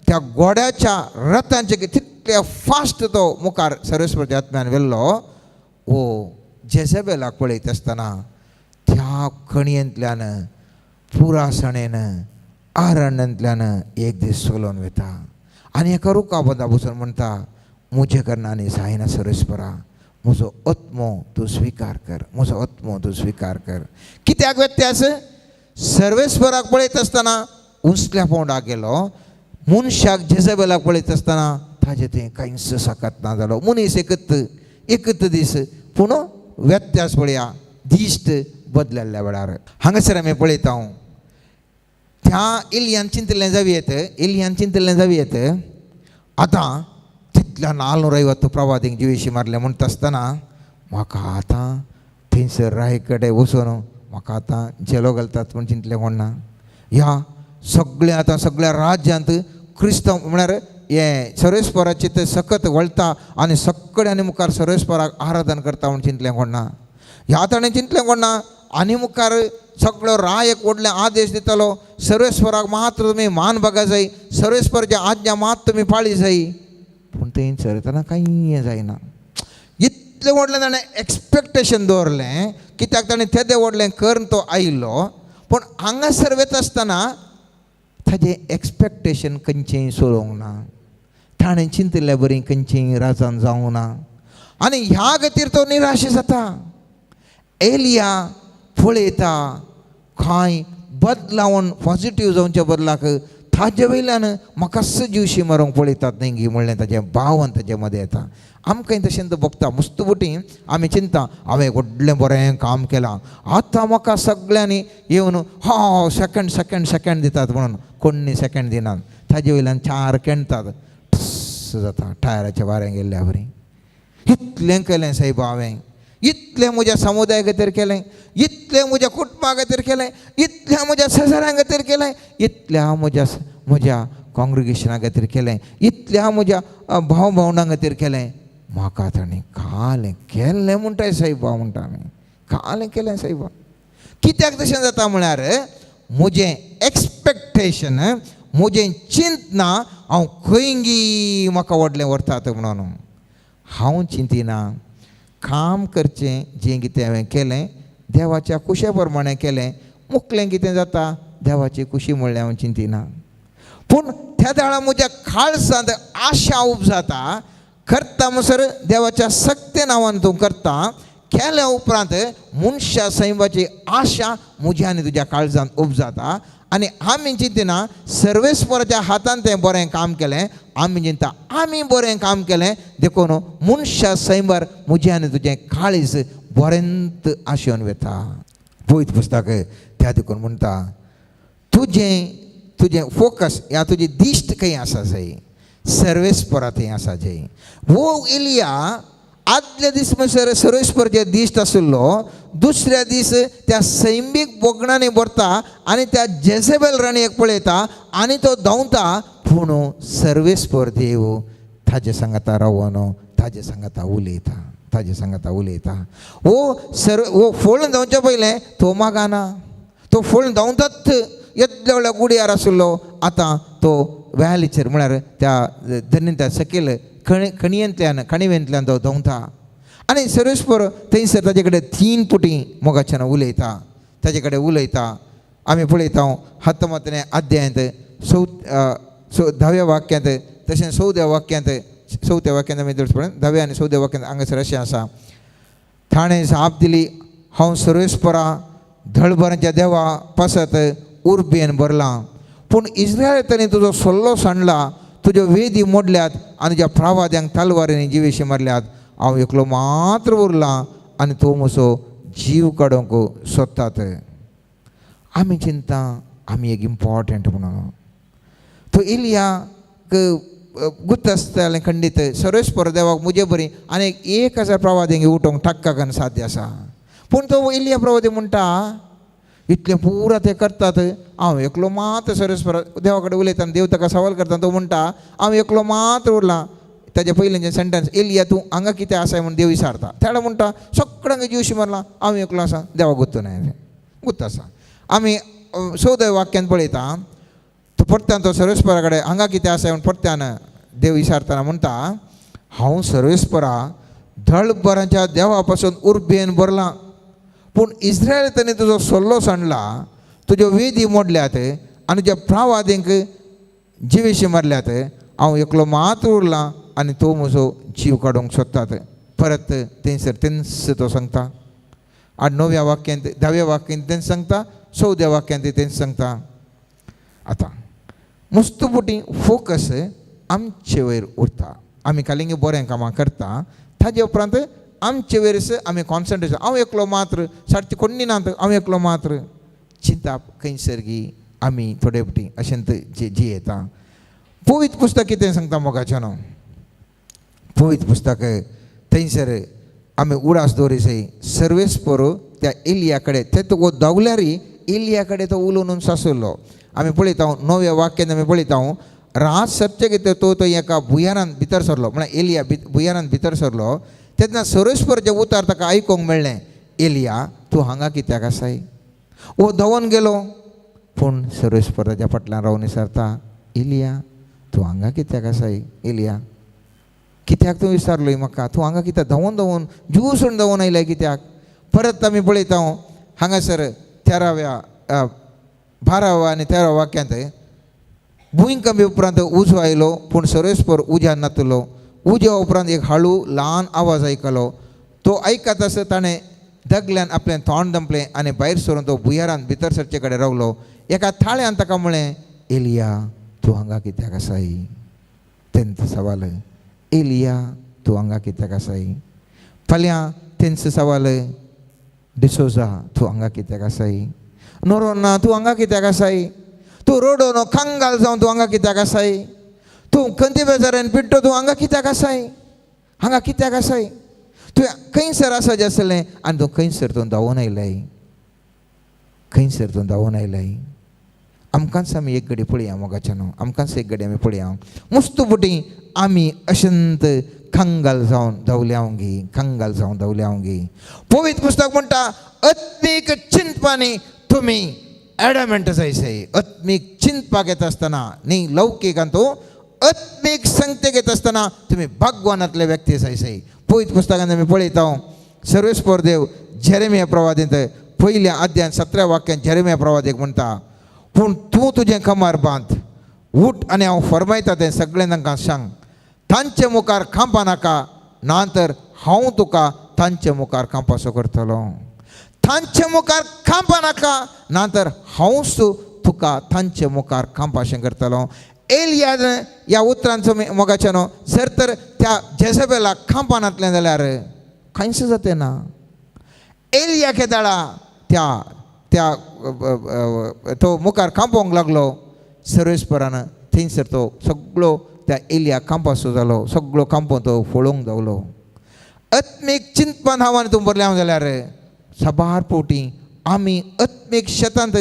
त्या घोड्याच्या रथांचे तितल्या फास्ट तो मुखार सर्वेस्पराच्या आत्म्यान व्हेल्लो. ओ जेजेबेलाक पळयत आसतना त्या खणयेंतल्यान पुरासणेन आरण्यांतल्यान एक दीस चलोवन वता आनी एका रुखा पोंदा बसून म्हणटा, म्हजे कडल्यान आनी जायना सर्वेस्परा, म्हजो आत्मो तूं स्विकार कर, म्हजो आत्मो तूं स्विकार कर. कित्याक व्यत्यास? सर्वेस्पराक पळयत आसतना उंचल्या पोंडाक गेलो, मनशाक जेजेबेलाक पळयत आसतना ताजें तें कांयच साकत ना जालो. मनीस एकत एकत दीस, पूण व्यत्यास पळया दिश्ट बदलल्या वेळार. हांगासर आमी पळयता त्या एलियान चिंतलें जावं येत, एलियान चिंतलें जावं येत, आतां तितल्या 450 प्रवादींक जिवेशी मारलें म्हणटा आसतना म्हाका आतां थंयसर राय कडेन वचून म्हाका आतां झेलो घालतात म्हूण चिंतलें कोण ना. ह्या सगळें आतां सगळ्या राज्यांत क्रिस्तांव म्हळ्यार हें सर्वेस्पराचें तें सकत वळटा आनी सगळ्यांनी मुखार सर्वेस्पराक आराधन करता म्हूण चिंतलें कोण ना. ह्या ताणें चिंतलें कोण ना. आनी मुखार सगळो राय एक व्हडले आदेश दितालो, सर्वेस्पराक मात्र तुमी मान बगा जाय, सर्वेस्पराची आज्ञा मात तुमी पाळी जाय. पूण थंय चलतना कांय जायना. इतलें व्हडलें ताणें एक्सपेक्टेशन दवरलें, कित्याक ताणें तेदें व्हडलें करून तो आयिल्लो. पूण हांगासर वता आसतना ताजें एक्सपेक्टेशन खंयचेंय सोडोवंक ना, ताणें चिंतिल्ल्या बरी खंयचेंय राजान जावंक ना आनी ह्या खातीर तो निराश जाता. एलिया पळयता कांय बदलावन पॉजिटीव जावच्या बदलाक ताजे वयल्यान म्हाका जिवशी मारूंक पळयतात न्ही गी म्हणलें ताजें भावन ताजे मदें येता. आमकां तशें तो भोगता. मुस्तुबुटी आमी चिंता हांवें व्हडलें बरें काम केलां, आतां म्हाका सगळ्यांनी येवन हा सेकंड सेकंड सेकंड दितात म्हणून कोण्णी सेकंड दिनात. ताजे वयल्यान 4 केणटात, ठस जाता टायराच्या वाऱ्यान गेल्ल्या बरी. इतलें केलें सायबा हांवें, इतलें म्हज्या समुदाया खातीर केलें, इतलें म्हज्या कुटुंबा खातीर केलें, इतलें म्हज्या शेजाऱ्यां खातीर केलें, इतलें हांव म्हज्या म्हज्या काँग्रिगेशना खातीर केलें, इतलें हांव म्हज्या भाव भावंडां खातीर केलें. म्हाका ताणें कालें केल्लें म्हणटाय सायबा, म्हणटा आमी कालें केलें सायबा. कित्याक तशें जाता म्हळ्यार म्हजें एक्सपेक्टेशन, म्हजें चिंतना हांव खंयगी म्हाका व्हडलें व्हरतात म्हणून हांव चिंतिना. काम करचें जें कितें हांवें केलें देवाच्या कुशे प्रमाणें केलें, मुकलें कितें जाता देवाची खुशी म्हणलें हांव चिंतिना. पूण त्या वेळार म्हज्या काळसांत आशा उब जाता, करता म्हणसर देवाच्या सक्ते नांवान तूं करता. केल्या उपरांत मनशा सैमाची आशा म्हज्या आनी तुज्या काळजांत उब जाता आनी आमी चिंतिना सर्वेस्पराच्या हातान तें बरें काम केलें. आमी चिंता आमी बरें काम केलें देखून मनशा सैमार म्हजें आनी तुजें काळीज बरेंत आशेवन वता. पवित्र पुस्तक त्या देखून म्हणटा तुजें तुजें फोकस या तुजी दिश्ट खंय आसा जाय, सर्वेस्परा थंय आसा जाय. वो एलिया आदल्या दीस म्हणसर सर्वेस्परचे दिश्ट आशिल्लो, दुसऱ्या दीस त्या सैमीक बोगणांनी भरता आनी त्या जेझेबेल राणयेक पळयता आनी तो धांवता. पूण सर्वेस्पर देव ताजे सांगाता रावन ताजे सांगाता उलयता, ताजे सांगाता उलयता. वो सर्व वो फोळून धांवचे पयलें तो मागाना, तो फोळून धांवतात येतल्या व्हडल्या गुडयार आशिल्लो. आतां तो व्हॅलीचेर म्हळ्यार त्या धन्य त्या सकयल खणयेंतल्यान खणिवेंतल्यान तो धांवता आनी सर्वेस्पर थंयसर ताजे कडेन 3 पुटी मोगाच्यान उलयता, ताजे कडेन उलयता. आमी पळयता हत्तमतने अध्यायांत 10व्या वाक्यांत तशें 14व्या वाक्यांत, 4थ्या वाक्यांत आमी पळय 10व्या आनी 14व्या वाक्यांत हांगासर अशें आसा, ताणें जाप दिली, हांव सर्वेस्परा धळभरांच्या देवा पासत उर्बेन भरलां, पूण इस्रायल ताणें तुजो सल्लो सांडला, तुज्यो वेदी मोडल्यात आनी तुज्या प्रावाद्यांक तलवारींनी जिवेशी मारल्यात. हांव एकलो मात्र उरलां आनी तो म्हजो जीव काडूंक सोदतात. आमी चिंता आमी एक इम्पॉर्टंट म्हणून तो इलियाक गुप्त आसतालें खंडीत सर्वेस्पर देवाक म्हजे बरी आनी 1000 प्रवाद्यांक उठोवंक टाक्काक साध्य आसा. पूण तो इलिया प्रवादी म्हणटा इतलें पुरा ते करतात, हांव एकलो मात्र सर्वेस्पर देवा कडेन उलयता, देव ताका सवाल करता, तो म्हणटा हांव एकलो मात्र उरलां. ताजे पयलींचें सेंटन्स एलिया तूं हांगा कितें आसा म्हूण देव विचारता. तेणें म्हणटा सगळ्यांक जिवशी मारला, हांव एकलो आसा, देवा गुत्त न्हय गुत्त आसा. आमी 14व्या वाक्यान पळयता तो परत्यान तो सर्वेस्परा कडेन हांगा कितें आसा म्हूण परत्यान देव विचारतना म्हणटा हांव सर्वेस्परा धळभरांच्या देवा पासून उर्बेन भरलां, पूण इस्रायल ताणें तुजो सल्लो सांडला, तुज्यो वेदी मोडल्यात आनी तुज्या प्रावादींक जिवेशी मारल्यात. हांव एकलो मात उरलां आनी तो म्हजो जीव काडूंक सोदतात. परत थंयसर तेंच तो सांगता आनी 9व्या वाक्यांत 10व्या वाक्यांत तेंच सांगता, 14व्या वाक्यांत तेंच सांगता. आतां मुस्त पुटी फोकस आमचे वयर उरता, आमी कालिंगी बरें कामां करता, ताजे उपरांत आमचे वयर आमी कॉन्सन्ट्रेशन, हांव एकलो मात्र सारकें कोण्णी ना, हांव एकलो मात्र चिंताप खंयसर गी आमी थोडे फावटी अशें जियेता. पवित्र पुस्तक कितें सांगता मोगाच्यान, पवित्र पुस्तक थंयसर आमी उडास दवरिसय सर्वेस्पर त्या एलिया कडेन ते तो धांवल्यार एलिया कडेन तो उलोवन सासुल्लो. आमी पळयता 9व्या वाक्यान आमी पळयता रात सरचे कितें तो तो एका भुंयारान भितर सरलो, म्हळ्यार एलिया भुंयारान भितर सरलो. तेन्ना सर्वेस्परचें उतार ताका आयकूंक मेळ्ळें, एलिया तूं हांगा कित्याक आसाय? वो धांवून गेलो, पूण सर्वेस्पर ताच्या फाटल्यान रावन विचारता, एलिया तूं हांगा कित्याक आसाय? एलिया कित्याक तूं विचारलोय म्हाका? तूं हांगा कित्याक धांवून धांवून ज्यूसून धांवून आयलाय कित्याक? परत आमी पळयता हांगासर 13व्या 12व्या आनी 13व्या वाक्यांत भुंयकांपी उपरांत उजो आयलो, पूण सर्वेस्पर उज्यान नातलो. उज्या उपरांत एक हाळू ल्हान आवाज आयकलो, तो आयकत आसतना ताणें दगल्यान आपलें तोंड दंपलें आनी भायर सरून तो भुंयारान भितर सरचे कडेन रावलो. एका थाळ्यान ताका म्हळें, एलिया तूं हांगा कित्याक आसाय? तेंचो सवाल, एलिया तूं हांगा कित्याक आसाय? फाल्यां तेंचो सवाल, डिसोजा तूं हांगा कित्याक आसाय? नोरोना तूं हांगा कित्याक आसाय? तूं रोडोनो कंगाल जावन तूं हांगा कित्याक आसाय? तूं खंती बेजारान पिड्डो तूं हांगा कित्याक आसाय? हांगा कित्याक आसाय? तुवें खंयसर आसाचें आसलें आनी तूं खंयसर तूं धांवून आयलाय? खंयसर तूं धांवून आयलाय? आमकांच आमी एक घडी पळया मोगाच्या न्हू, आमकांच एक घडी आमी पळया. मुस्त पुटी आमी अशंत कंगाल जावन धांवल्या गी, कंगाल जावन धांवल्या गी. पवित्र पुस्तक म्हणटा आत्मीक चिंतपानी तुमी एडमेंट जायसय. आत्मीक चिंतपाक येता आसतना न्ही लौकीक तूं आत्मीक संगतेक येता आसतना तुमी भगवानांतले व्यक्ती जायसय. पवित्र पुस्तकान आमी पळयता सर्वेस्पर देव जेरेमिया प्रवादींत 1ल्या अध्यायान 17व्या वाक्यान जेरेमिया प्रवादीक म्हणटा, पूण तूं तुजें कमर बांद, उठ आनी हांव फरमायता तें सगळें तांकां सांग, तांचे मुखार खांपा नाका, ना तर हांव तुका तांचे मुखार खांपासो करतलो. तांचे मुखार खांपा नाका, ना तर हांवच तुका तांचे मुखार खांपाशें करतलो. एलिया ह्या उतरांचो मोगाच्या न्हू जर तर त्या जेझेबेलाक खांपा नातलें जाल्यार कांयच जातें ना. एलिया केदाळा त्या त्या तो मुखार खांपोवंक लागलो, सर्वेस्परान थंयसर तो सगळो त्या एलिया खांपासो जालो, सगळो खांपोवन तो फळोवंक धांवलो. आत्मीक चिंतपान हांव आनी तूं भरलें जाल्यार साबार फावटी आमी आत्मीक शेतांत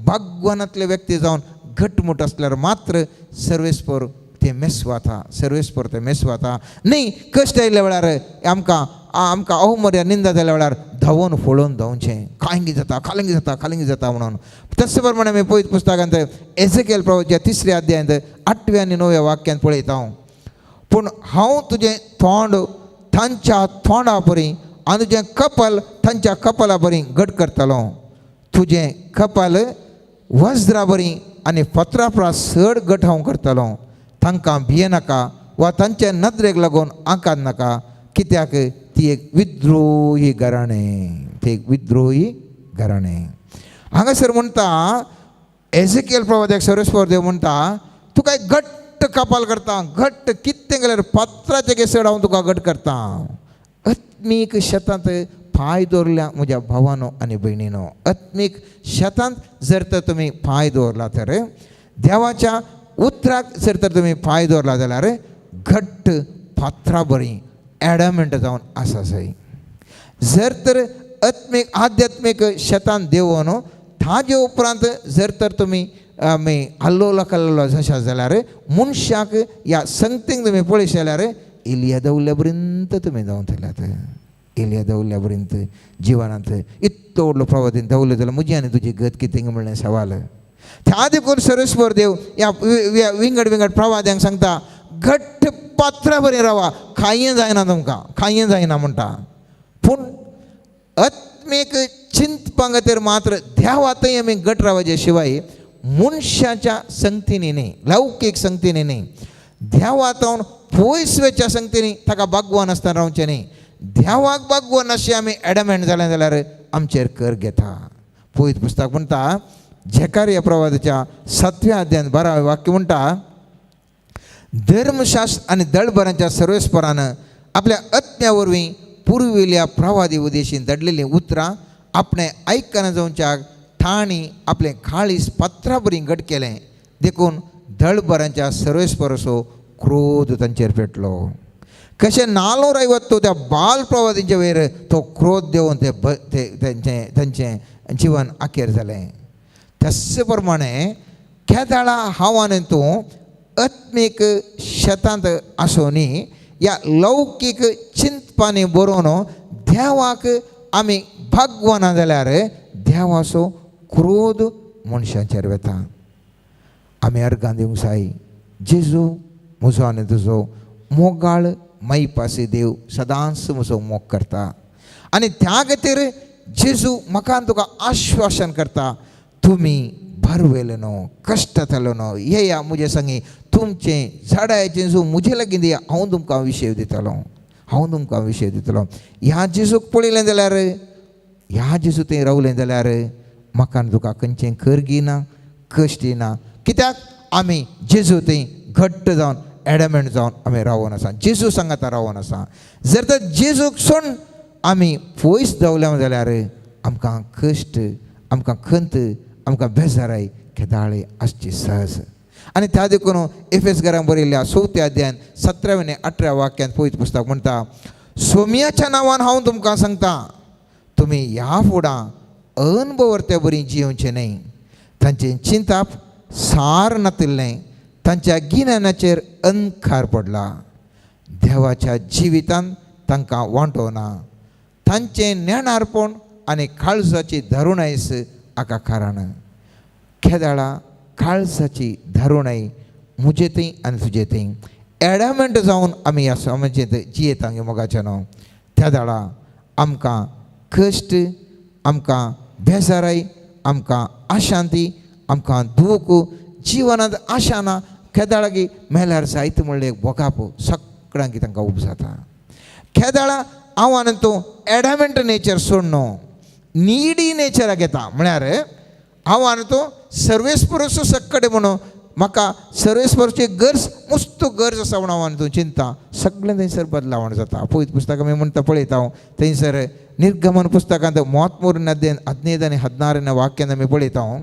भगवानांतले व्यक्ती जावन घटमूट आसल्यार मात्र सर्वेस्पर ते मेसवाता, सर्वेस्पर ते मेसवाता. न्ही कश्ट आयिल्ल्या वेळार आमकां आमकां अवमर्या निंदा जाल्या वेळार धांवून फळोवन धांवचें, कांय जाता खालिंगी जाता खालिंगी जाता म्हणून. तशें प्रमाणे आमी पळयत पुस्तकांत एझेकेल प्रवाच्या 3ऱ्या अध्यायांत 8व्या आनी 9व्या वाक्यांत पळयता हांव, पूण हांव तुजें तोंड तांच्या तोंडा परी आनी तुजें कपाल तांच्या कपाला बरी घट करतलो. तुजें कपाल वज्रा बरी आनी पत्रा परस चड घट हांव करतलो. तांकां भियेनाका वा तांचे नदरेक लागून आंकात नाका, कित्याक ती एक विद्रोही घराणें, ती एक विद्रोही घराणें. हांगासर म्हणटा एझेकियल प्रवाद्याक सर्वेस्पर देव म्हणटा, तुका एक घट्ट कपाल करता, घट्ट कितें केल्यार पत्राचें चड हांव तुका घट करता. आत्मीक शेतांत पांय दवरल्या म्हज्या भावानो आनी भयणीनो, आत्मीक शेतांत जर तर तुमी पांय दवरला तर देवाच्या उतराक जर तर तुमी पांय दवरला जाल्यार घट्ट पात्रां बरी एडमेंट जावन आसा जाय. जर तर आत्मीक आध्यात्मीक शेतांत देंवोन ताजे उपरांत जर तर तुमी आमी आल्लोला कल्लोला जशा जाल्यार मनशाक ह्या संगतीक तुमी पळयत जाल्यार इलिया दवरल्या पर्यंत तुमी धांवतल्यात. इलिया दवरल्या पर्यंत जिवनांत इतलो व्हडलो प्रवादीन दवरलो जाल्यार म्हजी आनी तुजी गत कितें म्हणलें सवाल. त्या देखून सर्वेस्पर देव ह्या विंगड विंगड प्रवाद्यांक सांगता, घट्ट पात्रां बरी रावा, कांय जायना तुमकां, कांय जायना म्हणटा. पूण आत्मीक चिंतपा खातीर मात्र देवातय आमी घट रावचे शिवाय मनशाच्या संगतीनी न्ही, लौकीक संगतीनी न्ही, देवातून पयस वचच्या संगतीनी ताका बागवान आसतना रावचें न्ही. देवाक बागवान अशें आमी एडमेंट जालें जाल्यार आमचेर कर घेता. पवित्र पुस्तक म्हणटा झेकारिया प्रवादाच्या 7व्या अध्यायांत 12वें वाक्य म्हणटा, धर्मशास्त्र आनी दळभरांच्या सर्वेस्परान आपल्या आत्म्या वरवीं पुर्विल्ल्या प्रवादी उदेशीन दडलेलीं उतरां आपणें आयकना जावच्याक तांणी आपलें काळीज पत्रा बरी घट केलें, देखून दळभरांच्या सर्वेस्पराचो क्रोध तांचेर पेटलो. कशें नालोर आयवत तो त्या बाल प्रवादींच्या वयर तो क्रोध देवन ते तेंचें तांचें जिवन अखेर जालें. तशें प्रमाणे केदाळा हांव आनी तूं आत्मीक शेतांत आसूनी ह्या लौकीक चिंतपांनी बरोवन देवाक आमी भागवना जाल्यार देवाचो क्रोध मनशाचेर वता. आमी अर्गां दिवंक जाय, जेजू म्हजो आनी तुजो मोगाळ मायपासी देव सदांच म्हजो मोग करता आनी त्या खातीर जेजू म्हाका आनी तुका आश्वासन करता, तुमी भरवेले न्हू, कश्टांतले न्हू, येया म्हजे संगी, तुमचें झाडाचें जो म्हजे लागीं दिया, हांव तुमकां विशय दितलो, हांव तुमकां विशय दितलो. ह्या जेजूक पळयलें जाल्यार, ह्या जेजू थंय रावलें जाल्यार म्हाका आनी तुका खंयचें करगी ना, कश्टी ना, कित्याक आमी जेजू थंय घट्ट जावन एडमेंट जावन आमी रावोन आसा, जेजू सांगाता रावोन आसा. जर तर जेजूक सोडून आमी पयस दवरले जाल्यार आमकां कश्ट, आमकां खंत, आमकां बेजाराय केदाळे आसची सहज. आनी त्या देखून एफेस घरांत बरयल्ल्या 4थ्या अध्यायान 17व्या आनी 18व्या वाक्यांत पवित्र पुस्तक म्हणटा, सोम्याच्या नांवान हांव तुमकां सांगता, तुमी ह्या फुडां अनभवर्ते बरी जियोवचें न्हय. तांचें चिंताप सार नातिल्लें, तांच्या गिन्यानाचेर अंधकार पडला, देवाच्या जिवितान तांकां वांटोवना, तांचें नेणारपण आनी काळजाची दारुणायस हाका कारण. केदाळा काळजाची दारुणाय म्हजे थंय आनी तुजे थंय एडमेंट जावन आमी ह्या समाजेंत जियेता गे मोगाचें न्हू, त्या दाळा आमकां कश्ट, आमकां बेजाराय, आमकां अशांती, आमकां दूख, जिवनांत आशा ना, केदाळागी मेल्यार जायत म्हणलें एक भोगाप सगळ्यांक तांकां उब जाता. केदाळा हांव आनी तूं एडमेंट नेचर सोडून निडी नेचराक येता, म्हळ्यार हांव आनी तूं सर्वेस्परसो सक्कडे म्हणून म्हाका सर्वेस्परची गरज मुस्त गरज आसा म्हणून हांव आनी तूं चिंता, सगळें थंयसर बदलावण जाता. पवित्र पुस्तक आमी म्हणटा पळयता हांव थंयसर निर्गमन पुस्तकांत 33 अध्याय 15 आनी 16 वाक्यान आमी पळयता हांव,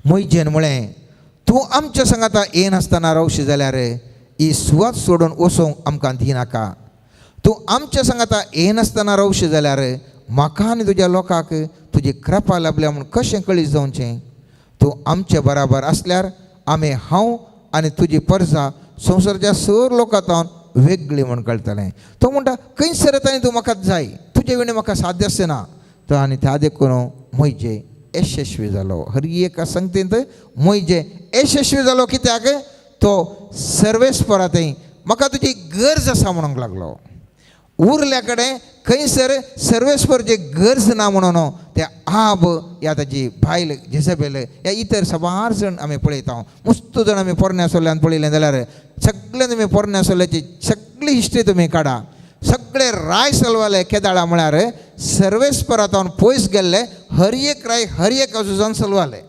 मोयजेन म्हळें, तूं आमच्या सांगाता येनासतना रावशी जाल्यार ही सुवात सोडून वचूंक आमकां दिनाका. तूं आमच्या सांगाता येनासतना रावशें जाल्यार म्हाका आनी तुज्या लोकांक तुजी कृपा लाबल्या म्हूण कशें कळीत जावचें? तूं आमचे बराबर आसल्यार आमी हांव आनी तुजी परजा संवसाराच्या सर लोकां वेगळी म्हूण कळटलें. तो म्हणटा खंयसर येता तूं म्हाका जाय, तुजे विणें म्हाका साध्य आसना ना. तो आनी त्या देखून म्हजे यशस्वी जालो. हर एका संगतींत म्हजे यशस्वी जालो. कित्याक? तो सर्वेस्परा थंय म्हाका तुजी गरज आसा म्हणूंक लागलो. उरल्या कडेन खंयसर सर्वेस्परची गरज ना म्हणून ते आब या ताजी बायल जेजबेल या इतर साबार जाण आमी पळयता. मुस्त जाण आमी पोरण्या सोल्यान पळयलें जाल्यार सगळे तुमी पोरण्या सोल्याची सगळी हिस्ट्री तुमी काडा. सगळे राय सलवाले केदाळा म्हळ्यार सर्वेस्परांत पयस गेल्ले हर एक राय हर एक अजुजान सलवाले.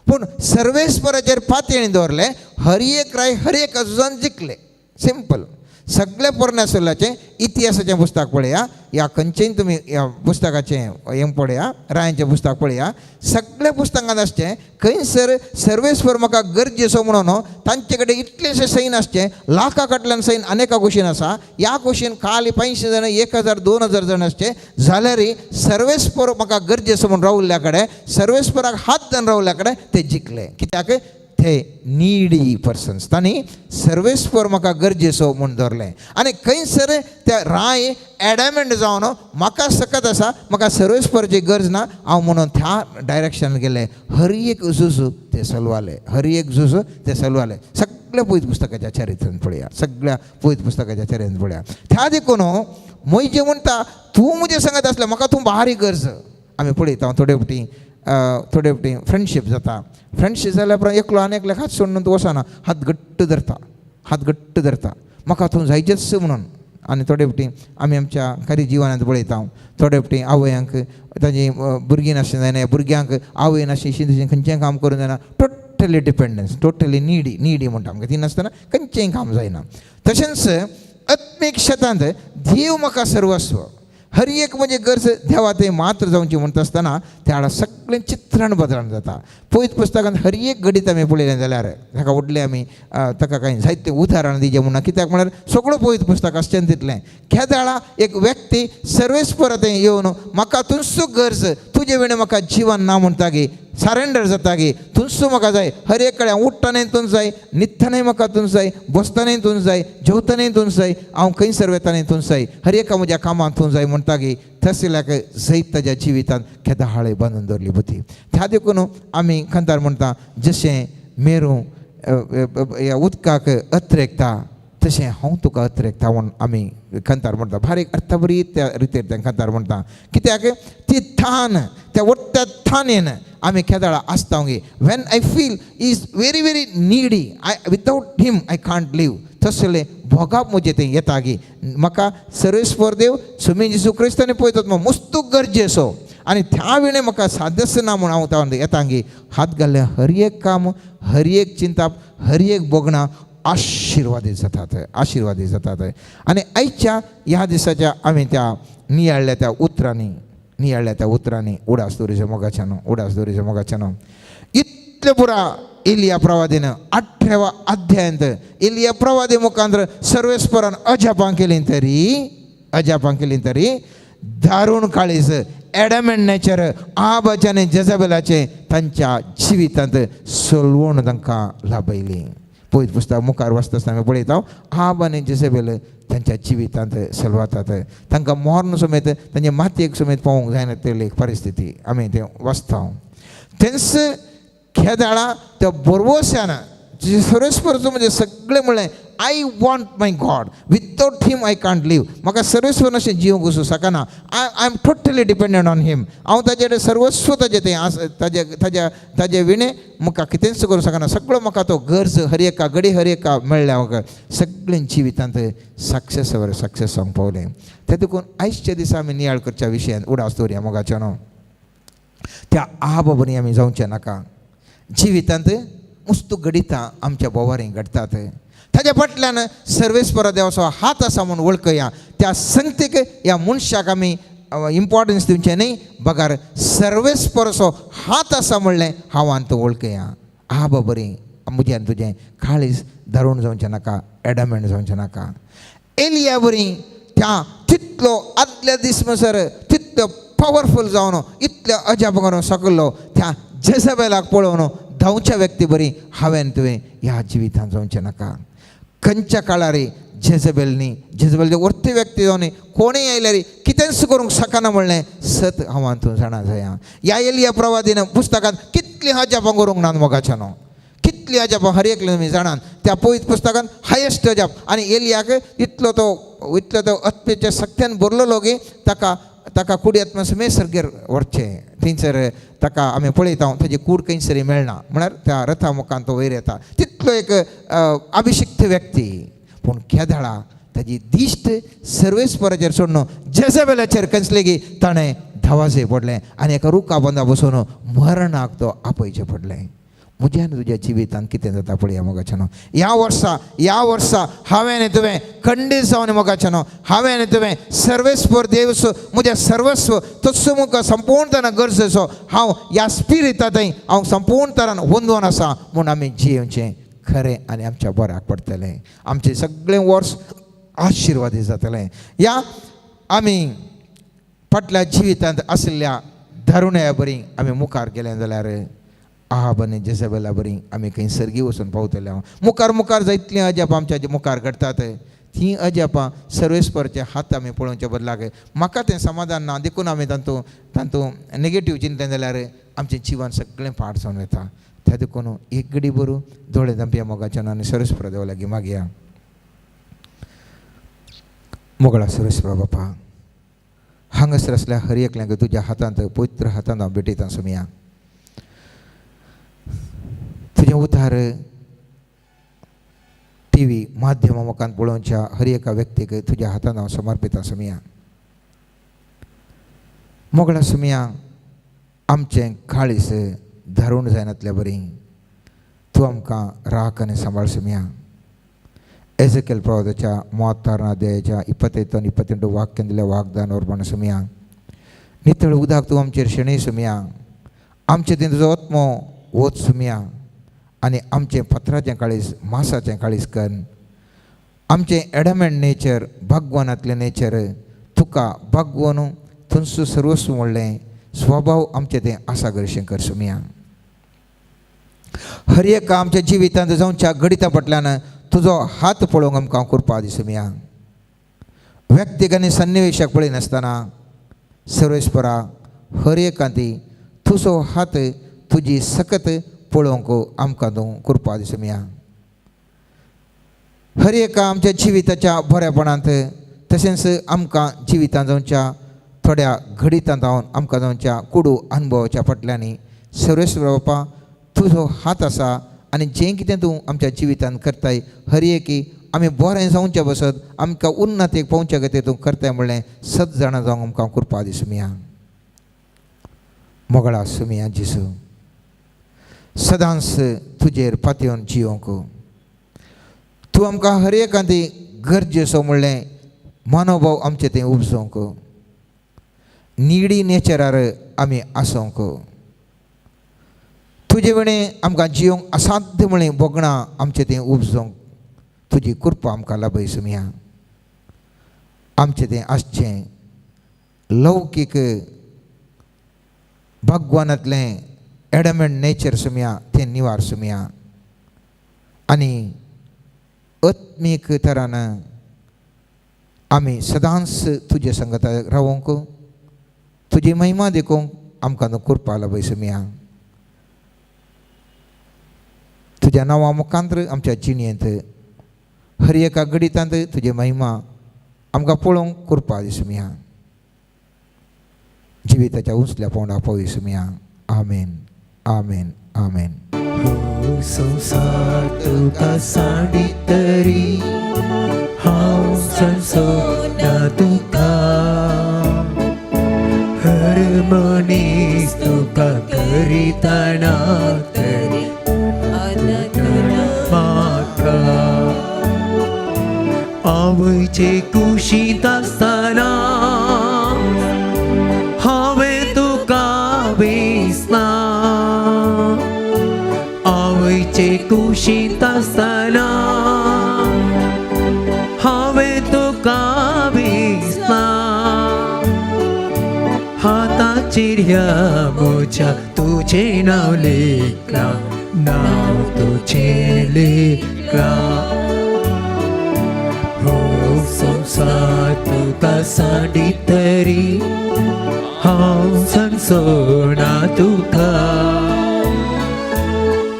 पूण सर्वेस्पराचेर पातयेणी दवरले हर एक राय हर एक अजुजान जिखले. सिंपल. सगळे पोरण्या सोल्याचें इतिहासाचें पुस्तक पळया, ह्या खंयचेय तुमी ह्या पुस्तकाचें हें पळया, रायांचें पुस्तक पळया, सगळ्या पुस्तकांत आसचें खंयसर सर्वेस्पर म्हाका गरजेचो म्हणून तांचे कडेन इतलेशें सैन आसचें. लाखा कडल्यान सैन अनेका कुशीन आसा. ह्या कुशीन खाली 500 जाण 1000 2000 जाण आसचे जाल्यारय सर्वेस्पर म्हाका गरजेचो म्हूण रावल्ल्या कडेन सर्वेस्पराक हात जावन रावल्ल्या कडेन ते जिखले. कित्याक? ते निडी पर्सन्स. तांणी सर्वेस्पर म्हाका गरजेचो म्हूण दवरलें. आनी खंयसर त्या राय एडमेंट जावन म्हाका सकत आसा, म्हाका सर्वेस्परची गरज ना हांव म्हणून त्या डायरेक्शन गेले. हर एक झूज ते सलवाले, हर एक झूज ते सलवाले. सगळ्या पवित्र पुस्तकाच्या चरित्रान पळया, सगळ्या पवित्र पुस्तकाच्या चरित्रान पळया. त्या देखून म्हजे म्हणटा तूं म्हजें सांगत आसलें म्हाका तूं भारी गरज. आमी पळयता थोडे फावटी थोडे फावटी फ्रेंडशीप जाता. फ्रेंडशीप जाल्या उपरांत एकलो आनी एकल्याक हात सोडून तूं वचना, हात घट्ट धरता, हात घट्ट धरता, म्हाका तूं जायचेच म्हणून. आनी थोडे फावटी आमी आमच्या खरी जिवनांत पळयता. थोडे फावटी आवयांक ताजी भुरगीं नासली जायना, भुरग्यांक आवय नासली तशें खंयचेंय काम करूंक जायना. Totally dependence, totally needy, needy म्हणटा आमकां. ती नासतना खंयचेंय काम जायना. तशेंच आत्मीक शेतांत देव म्हाका सर्वस्व, हर एक म्हजी गरज देवा थंय मात्र जावची म्हणटा आसतना त्या सगळें चित्रण बदलून जाता. पवित्र पुस्तकांत हर एक घडीत आमी पळयलें जाल्यार ताका व्हडलें आमी ताका कांय जायतें उदाहरण दिवचें म्हणून, कित्याक म्हळ्यार सगळो पवित्र पुस्तक आसचें तितलें. केदाळा एक व्यक्ती सर्वेस्पर थंय येवन म्हाका तुमचो गरज, तुजे विणें म्हाका जिवन ना म्हणटा गे, सरेंडर जाता गे, तुमचो म्हाका जाय. हर एक कडेन उठ्ठनाय तूं जाय, न्हिदतनाय म्हाका तूं जाय, बसतनाय तूं जाय, जेवतनाय तूं जाय, हांव खंयसर वेतनाय तूं जाय, हर एका म्हज्या कामांत तूं जाय म्हणटा गे. तसल्याक जैत ताज्या जिवितांत केदाळे बांदून दवरली बुद्धी. त्या देखून आमी खंतार म्हणटा जशें मेरू ह्या उदकाक अत्रेकता तशें हांव तुका अत्रेकता म्हूण आमी खंतार म्हणटा. बारीक अर्थबरी त्या रितीर तें खंतार म्हणटा. कित्याक ती थान, त्या वट्ट्या थानेन आमी केदाळा आसता गे. When I feel is very very needy, I without him I can't live, तसलें भोगाप म्हजें तें येता गे. म्हाका सर्वेस्पर देव स्वामी जेजू क्रिस्तांनी पळयतात मस्तू गरजेचो आनी त्या विणें म्हाका साध्यच ना म्हूण हांव तावन येता गे. हात घाल्लें हर एक काम, हर एक चिंताप, हर एक भोगणां आशिर्वादीत जातात, आशिर्वादीत जातात. आनी आयच्या ह्या दिसाच्या आमी त्या नियाळ्ळ्या त्या उतरांनी, नियाळ्ळ्या त्या उतरांनी उडास दवरिचो मोगाच्यानो, उडास दवरिचो मोगाच्यानो. इतलें पुरा एलिया प्रवादीन 18व्या अध्यायांत एलिया प्रवादी मुखांत सर्वेस्परान अजापां केलीं तरी, अजापां केलीं तरी दारूण काळीज, एडमेंट नेचर, आबाचें आनी जेजबेलाचें तांच्या जिवितांत सलवण तांकां लाभयली. पवित्र पुस्तक मुखार वाचता आसतना आमी पळयता आब आनी जेजबेल तांच्या जिवितांत सलवातात. तांकां मर्ण समेत तांचे मातयेक समेत पावूंक जायना तेली परिस्थिती आमी तें वाचता. तेंच खेदाळा त्या बोरवोस्यान सर्वेस्परचो म्हणजे सगळें म्हणलें I want my God, without him I can't live. म्हाका सर्वेस्पर अशें जिवंक वचूं शकना. I am totally dependent on him. हांव ताजे कडेन सर्वस्व ताजें तें आसा, ताजे ताज्या ताजे विणें म्हाका कितेंच करूं शकना. सगळो म्हाका तो गरज हर एका घडी हर एका मेळ्ळ्या म्हाका सगळें जिवितांत सक्सेस वर सक्सेस जावंक पावलें. ते देखून आयच्या दिसा आमी नियाळ करच्या विशयान उडास दवरया मोगाच्या न्हू. त्या आबा बरी आमी जावचें नाका. जिवितांत मुस्तू घडितां आमच्या बोवारीं घडटात. ताज्या फाटल्यान सर्वेस्परा देवाचो हात आसा म्हूण वळखया. त्या संगतीक ह्या मनशाक आमी इम्पॉर्टन्स दिवचें न्ही, बगर सर्वेस्परचो हात आसा म्हणलें हांव आनी तूं वळखया. आबा बरी म्हजें आनी तुजें काळीज दारूण जावचें नाका, एडमेंट जावचें नाका. एलिया बरी त्या तितलो आदल्या दीस म्हणसर तितलो पावरफूल जावन इतलो अजाप करूंक शकलो त्या जेजबेलाक पळोवन धांवच्या व्यक्ती बरी हांवें तुवें ह्या जिवितांत जावचें नाका. खंयच्या काळार जेजबेल न्ही, जेजबेल वर्ती व्यक्ती जावन कोणूय आयल्यार कितेंच करूंक शकना म्हणलें सत हांव तूं जाणा जाया. ह्या एलिया प्रवादीन पुस्तकांत कितलीं अजापां करूंक ना मोगाच्यानो, कितलीं अजापां हर एकले तुमी जाणात. त्या पवित्र पुस्तकांत हायेस्ट अजाप आनी एलियाक इतलो तो आत्म्याच्या शक्त्यान भरलेलो की ताका ताका कुडी आत्मा समेत सर्गेर व्हरचें. थंयसर ताका आमी पळयता ताजी कूड खंयसर मेळना म्हळ्यार त्या रथा मुखान तो वयर येता. तितलो एक अभिशिक्त व्यक्ती, पूण केदळा ताजी दिश्ट सर्वेस्पराचेर सोडून जेजबेलाचेर कसले की ताणें धांवाचें पडलें आनी एका रुखा बांदा बसून मरणाक तो आपयचें पडलें. म्हज्या आनी तुज्या जिवितांत कितें जाता पळया मोगाच्यानो. ह्या वर्सा हांवें आनी तुवें खंडीत जावन मोगाच्यानो, हांवें आनी तुवें सर्वेस्पर देव म्हजें सर्वस्व तस्सो म्हाका संपूर्ण गरजेचो हांव ह्या स्पिरिता थंय हांव संपूर्ण तरान वंदोवन आसा म्हूण आमी जियेवचें खरें आनी आमच्या बऱ्याक पडटलें. आमचें सगळें वर्स आशिर्वादी जातलें. ह्या आमी फाटल्या जिवितांत आशिल्ल्या दारुण्या बरी आमी मुखार गेले जाल्यार आहाब आनी जेजबेला बरी आमी खंय सर्गी वचून पावतले. हांव मुखार मुखार जायतलीं अजापां आमच्या मुखार घडटात तीं अजापां सर्वेस्परचे हात आमी पळोवचे बदलाक म्हाका तें समाधान ना, देखून आमी तातूंत नेगेटीव चिंतलें जाल्यार आमचें जिवन सगळें पाड जावन वता. त्या देखून एक घडी बरू दोळे धांपया मोगाच्यान आनी सर्वेस्पर देवा लागीं मागया. मोगळा सर्वेस्पर बापा, हांगासर आसल्या हर एकल्यांक तुज्या हातांत पवित्र हातांत हांव भेटयता सोमया. तुजें उतार टी व्ही माध्यमा मुखान पळोवच्या हर एका व्यक्तीक तुज्या हातांत हांव समर्पिता सोमया. मोगळा सोमया, आमचें काळीस धारून जायनातल्या बरी तूं आमकां राख आनी सांबाळ सोमया. एझेकेल प्रवादाच्या 36 अध्यायाच्या 25 आनी 28 वाक्यान दिल्या वागदान ओरपण सोमया. नितळ उदक तूं आमचेर शेणय सोमया. आमचें तें तुजो आत्मो वच सोमया आनी आमचें पत्राचें काळीस मासाचें काळीस कर. आमचें एडमेंट नेचर भगवानांतलें नेचर तुका भगवान थंयसो सर्वस्व म्हणलें स्वभाव आमचें तें आसा गरशें कर सोमया. हर एका आमच्या जिवितांत जावच्या घडिता फाटल्यान तुजो हात पळोवंक आमकां कृपा दी सोमया. व्यक्तीक आनी सन्निवेशाक पळयनासतना सर्वेस्परा हर एकांती तुजो हात तुजी सकत पळोवंक आमकां तूं कृपा दी सोमया. हर एका आमच्या जिविताच्या बरेपणांत तशेंच आमकां जिवितांत जावच्या थोड्या घडितांत जावन आमकां जावच्या कुडू अनुभवाच्या फाटल्यांनी सर्वेस्पर बापा तुजो हात आसा आनी जें कितें तूं आमच्या जिवितांत करताय हर एकी आमी बरें जावचें बसत आमकां उन्नतीक पावच्या खातीर तूं करताय म्हणलें सत जाणां जावंक आमकां कृपा दी सोमया. मोगळा सोमया जेजू, सदांच तुजेर पातयेवन जियोंक तूं आमकां हर एकांती गरजेचो म्हणलें मनोभाव आमचें तें उपजोवंक निडी नेचरार आमी आसोंक तुजे विणें आमकां जियोंक असाध्य म्हणलें भोगणां आमचें तें उपजोवंक तुजी कृपा आमकां लाभय सोमया. आमचें तें आसचें लौकीक भगवानांतलें एडमेंट नेचर सोमया तें निवार सोमया आनी आत्मीक तरान आमी सदांच तुजे संगता रावोंक तुजी महिमा देखूंक आमकां तूं कृपा लाभय सोमया. तुज्या नांवा मुखांत्र आमच्या जिणेंत हर एका घडितांत तुजी महिमा आमकां पळोवंक कृपा दी सोमया. जिविताच्या उंचल्या पावंड्या पावय सोमया. आमेन आमेन आमेन. हो संवसार तुका सांडीत तरी हांव सांजचो ना तुका, हर मनीस तुका करितना तरी म्हाका. आवयचे कुशींत आसतना हांवें तुका वेसना, आवयचे कुशींत आसतना हांवें तुका वेसना. ह्या म्हज्या तुजें नांव लेखलां, नांव तुजें लेखलां. हो संवसार तुका सांडीत तरी हांव सांजसोना तुका.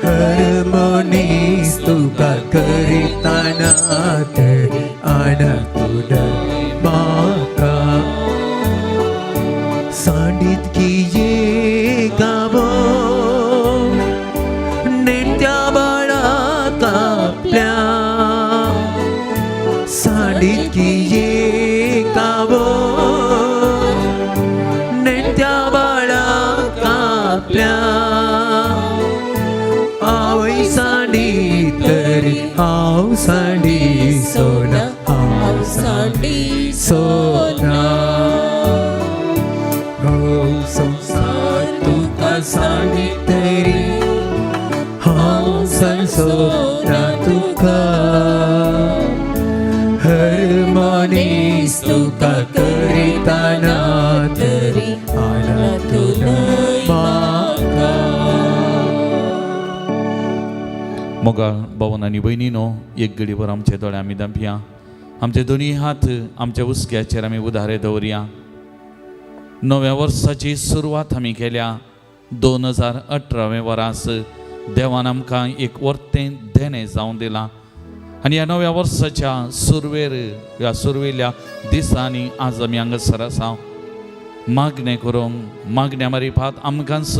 हर मनीस तुका करिताना तरी आना तुडय म्हाका. सांडीत किये गावो नेणत्या बाळा कापल्या, सांडीत किये गावो नेणत्या बाळा कापल्या. आवय सांडी तरी हांव सांडी सोना, हांव सांडी सोना. हो संवसार तुका सांडी तरी हांव सांजसोना तुका. हर मनीस तुका करिताना तरी आना तुडय म्हाका. मोगाळ भावन आनी भयणीनो, एक घडीभर आमचे दोळे आमी धांपया, आमचे दोनी हात आमच्या हुस्क्याचेर आमी उदारे दवरया. नव्या वर्साची सुरवात आमी केल्या. 2018वें वर्स देवान आमकां एक वर्तें देणें जावन दिलां आनी ह्या नव्या वर्साच्या सुरवेर, ह्या सुरवेल्या दिसांनी आज आमी हांगासर आसा मागणें करूंक. मागण्या मारिफात आमकांच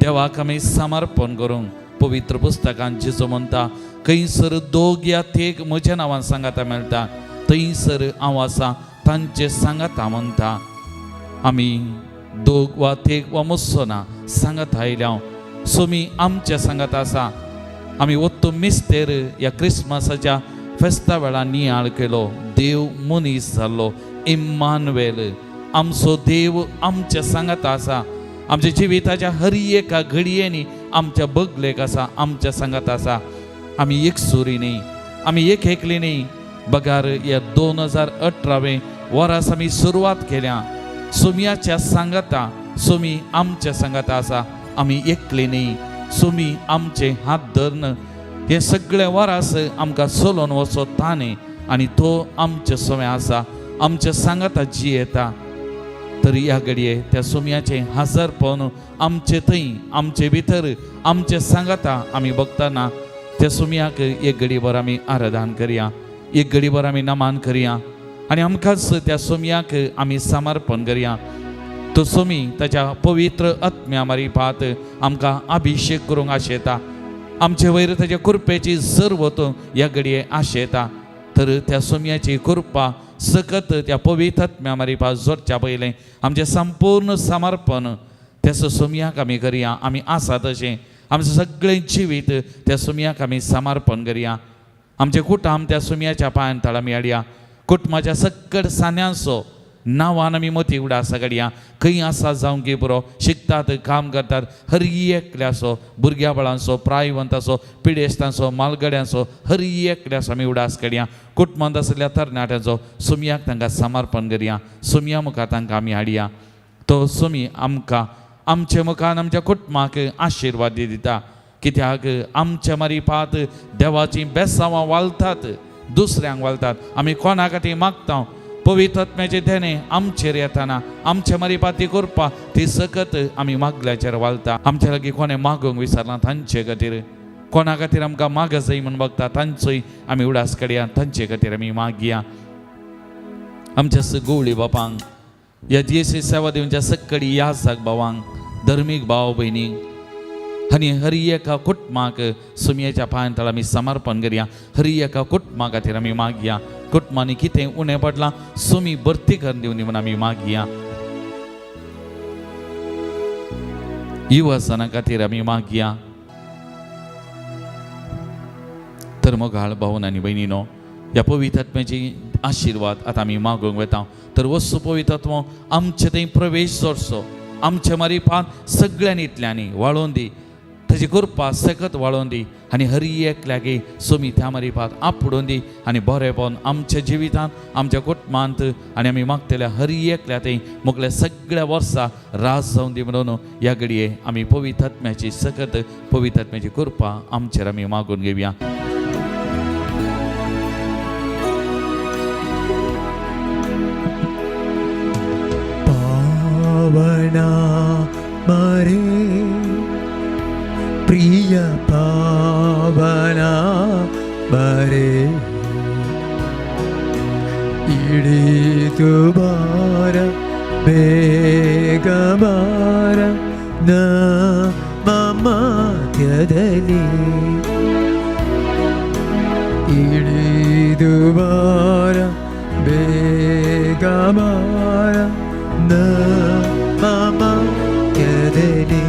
देवाक आमी समर्पण करूंक. पवित्र पुस्तकान जेजू म्हणटा, खंयसर दोग या तेग म्हज्या नांवान सांगाता मेळटा थंयसर हांव आसा तांचे सांगाता म्हणटा. आमी दोग वा तेग वा मोसो ना सांगात आयल्या, सोमी आमच्या सांगात आसा. आमी वत्तो मिस्तेर ह्या क्रिसमसाच्या फेस्ता वेळार नियाळ केलो. देव मनीस जाल्लो, इम्मानुएल, आमचो देव आमच्या सांगात आसा. आमच्या जिविताच्या हर एका घडयेनी आमच्या बगलेक आसा, आमच्या सांगात आसा. आमी एक सुरी न्ही, आमी एक एकली न्ही, बगार ह्या 2018वें वर्स आमी सुरवात केल्या सोमयाच्या सांगाता. सोमी आमच्या सांगाता आसा, आमी एकली न्ही. सोमी आमचे हात धरून हे सगळे वरास आमकां चलोवन वचो ताणें आनी तो आमचे समें आसा, आमच्या सांगाता जियेता. तर ह्या घडये त्या सोमयाचें हाजरपण आमचे थंय, आमचे भितर, आमचे सांगाता आमी बघतना त्या सोमयाक एक घडीभर आमी आराधन करया, एक घडीभर आमी नमान करया आनी आमकांच त्या सोमयाक आमी समर्पण करया. तो सोमी ताच्या पवित्र आत्म्या मारिफात आमकां अभिशेक करूंक आशेता, आमचे वयर ताच्या कृपेची जर वतूंक ह्या घडये आशेता. तर त्या सोमयाची कृपा सकत त्या पवित्र आत्म्या मारिफात जोडच्या पयलें आमचें संपूर्ण समर्पण त्या सोमयाक आमी करया. आमी आसा तशें आमचें सगळें जिवीत त्या सोमयाक आमी समर्पण करया. आमचें कुटुंब त्या सोमयाच्या पांयान तळा आमी हाडया. कुटुंबाच्या सकट सान्यांचो नांवान आमी मती उडास घडया. खंय आसा जावंक की पुरो, शिकतात, काम करतात, हर एकल्याचो, भुरग्या बाळांचो, प्रायवंताचो, पिडेस्तांचो, मालगड्यांचो, हर एकल्याचो आमी उडास काडया. कुटुंबांत आशिल्ल्या तरणाट्यांचो सोमयाक तांकां समर्पण करया. सोमया मुखार तांकां आमी हाडया. तो सोमी आमकां आमचे मुखार आमच्या कुटुंबाक आशिर्वाद दिता. कित्याक आमच्या मारिफात देवाचीं बेसांवां वालतात, दुसऱ्यांक वालतात. आमी कोणा खातीर मागता पवित्र आत्म्याचें देणें आमचेर येताना आमच्या मारिफात ती करपा ती सकत आमी मागल्याचेर वालता. आमच्या लागीं कोणें मागूंक विसरना तांचे खातीर, कोणा खातीर आमकां माग जाय म्हूण बगता तांचोय आमी उडास काडया, तांचे खातीर आमी मागया. आमच्या गवळी बापांक, ह्या जेसी सेवा दिवच्या सक्कडी यासाक भावांक, धर्मीक भाव भयणींक आनी हर एका कुटुंबाक सुमयेच्या पांयां तळा आमी समर्पण करया. हर एका कुटुंबा खातीर आमी मागया. कुटुंबांनी कितें उणें पडलां सुमी भरती करून दिवनी म्हूण आमी मागया. युवजना खातीर आमी मागया. तर मोगाळ भावन आनी भयणीनो, ह्या पवित्र आत्म्याची आशिर्वाद आतां आमी मागूंक वता. तर वस्तू पवित्र आत्मो आमचे थंय प्रवेश जोडचो, आमचे मारिफात सगळ्यांनी इतल्यांनी वाळोवन दी. ताजी कृपा सकत वाळोवन दी आनी हर एकल्यागे सोमी त्या मारिपात आपडून दी आनी बरेपण आमच्या जिवितांत आमच्या कुटुंबांत आनी आमी मागतल्या हर एकल्या थंय मुगल्या सगळ्या वर्सा रास जावन दी म्हणून ह्या घडये आमी पवित्र आत्म्याची सकत पवित्र आत्म्याची कृपा आमचेर आमी मागून घेवया. पावना मरे प्रिय पावना मरे इडितु बार ಬೇಗ ಬಾರ ನಮ್ಮ ಮಧ್ಯದಲ್ಲಿ ಇಳಿದು ಬಾರ ಬೇಗ ಬಾರ ನಮ್ಮ ಮಧ್ಯದಲ್ಲಿ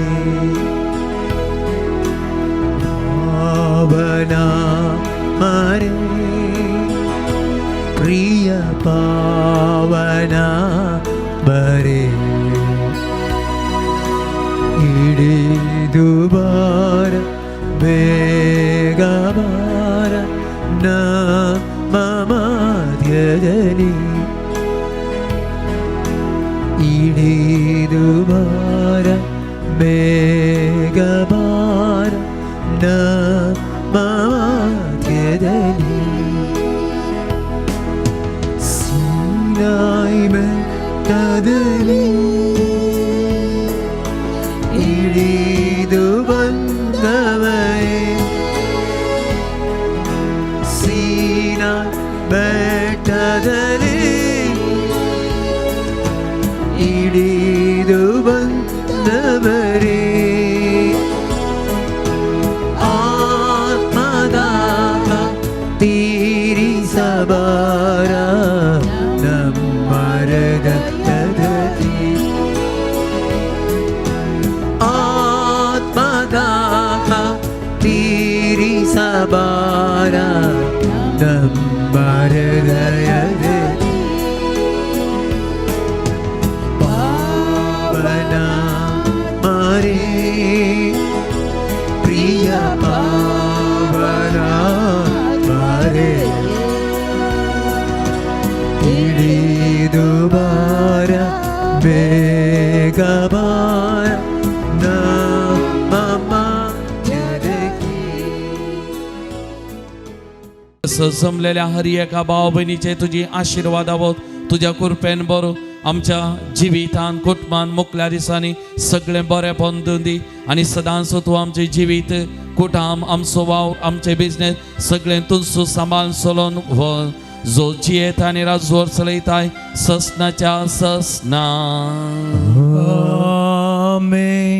ಪಾವನ ಮರೆ ಪ್ರಿಯ ಪಾವನ ಬರೆ ಇಳಿದು ಬಾರ ಬೇಗ ಬಾರ ನಮ್ಮ ಮಧ್ಯದಲ್ಲಿ ಇಳಿದು ಬಾರ ಬೇಗ ಬಾರ ನಮ್ಮ ಮಧ್ಯದಲ್ಲಿ ಸೀನಾಯಿ ಬೆಟ್ಟದಲ್ಲಿ ಇಳಿದು ಬಂದವರೇ ಸೀನಾಯಿ ಬೆಟ್ಟದಲ್ಲಿ ಇಳಿದು ಬಂದವರೇ ಆತ್ಮದಾಹ ತೀರಿಸಬಾರ ನಮ್ಮ ಹೃದಯದಲ್ಲಿ ಆತ್ಮದಾಹ ತೀರಿಸಬಾರ ನಮ್ಮ ಹೃದಯದಲ್ಲಿ ಪಾವನ ಮರೆ ಪ್ರಿಯ ಪಾವನ ಮರೆ ಇಳಿದು ಬಾರ ಬೇಗ ಬಾರ ನಮ್ಮ ಮಧ್ಯದಲ್ಲಿ. जमलेल्या हर एका भाव भयणीचे तुजी आशिर्वाद आवत तुज्या कृपेन बरो आमच्या जिवितान कुटुंबान मुकल्या दिसांनी सगळें बरें दी आनी सदांच तूं आमचें जिवीत कुटाम आमचो वावर आमचें बिजनेस सगळें तुजो सांबाळ चलोवन व्हर जो जियेता आनी राजवर चलयताय ससनाच्या ससना. आमेन.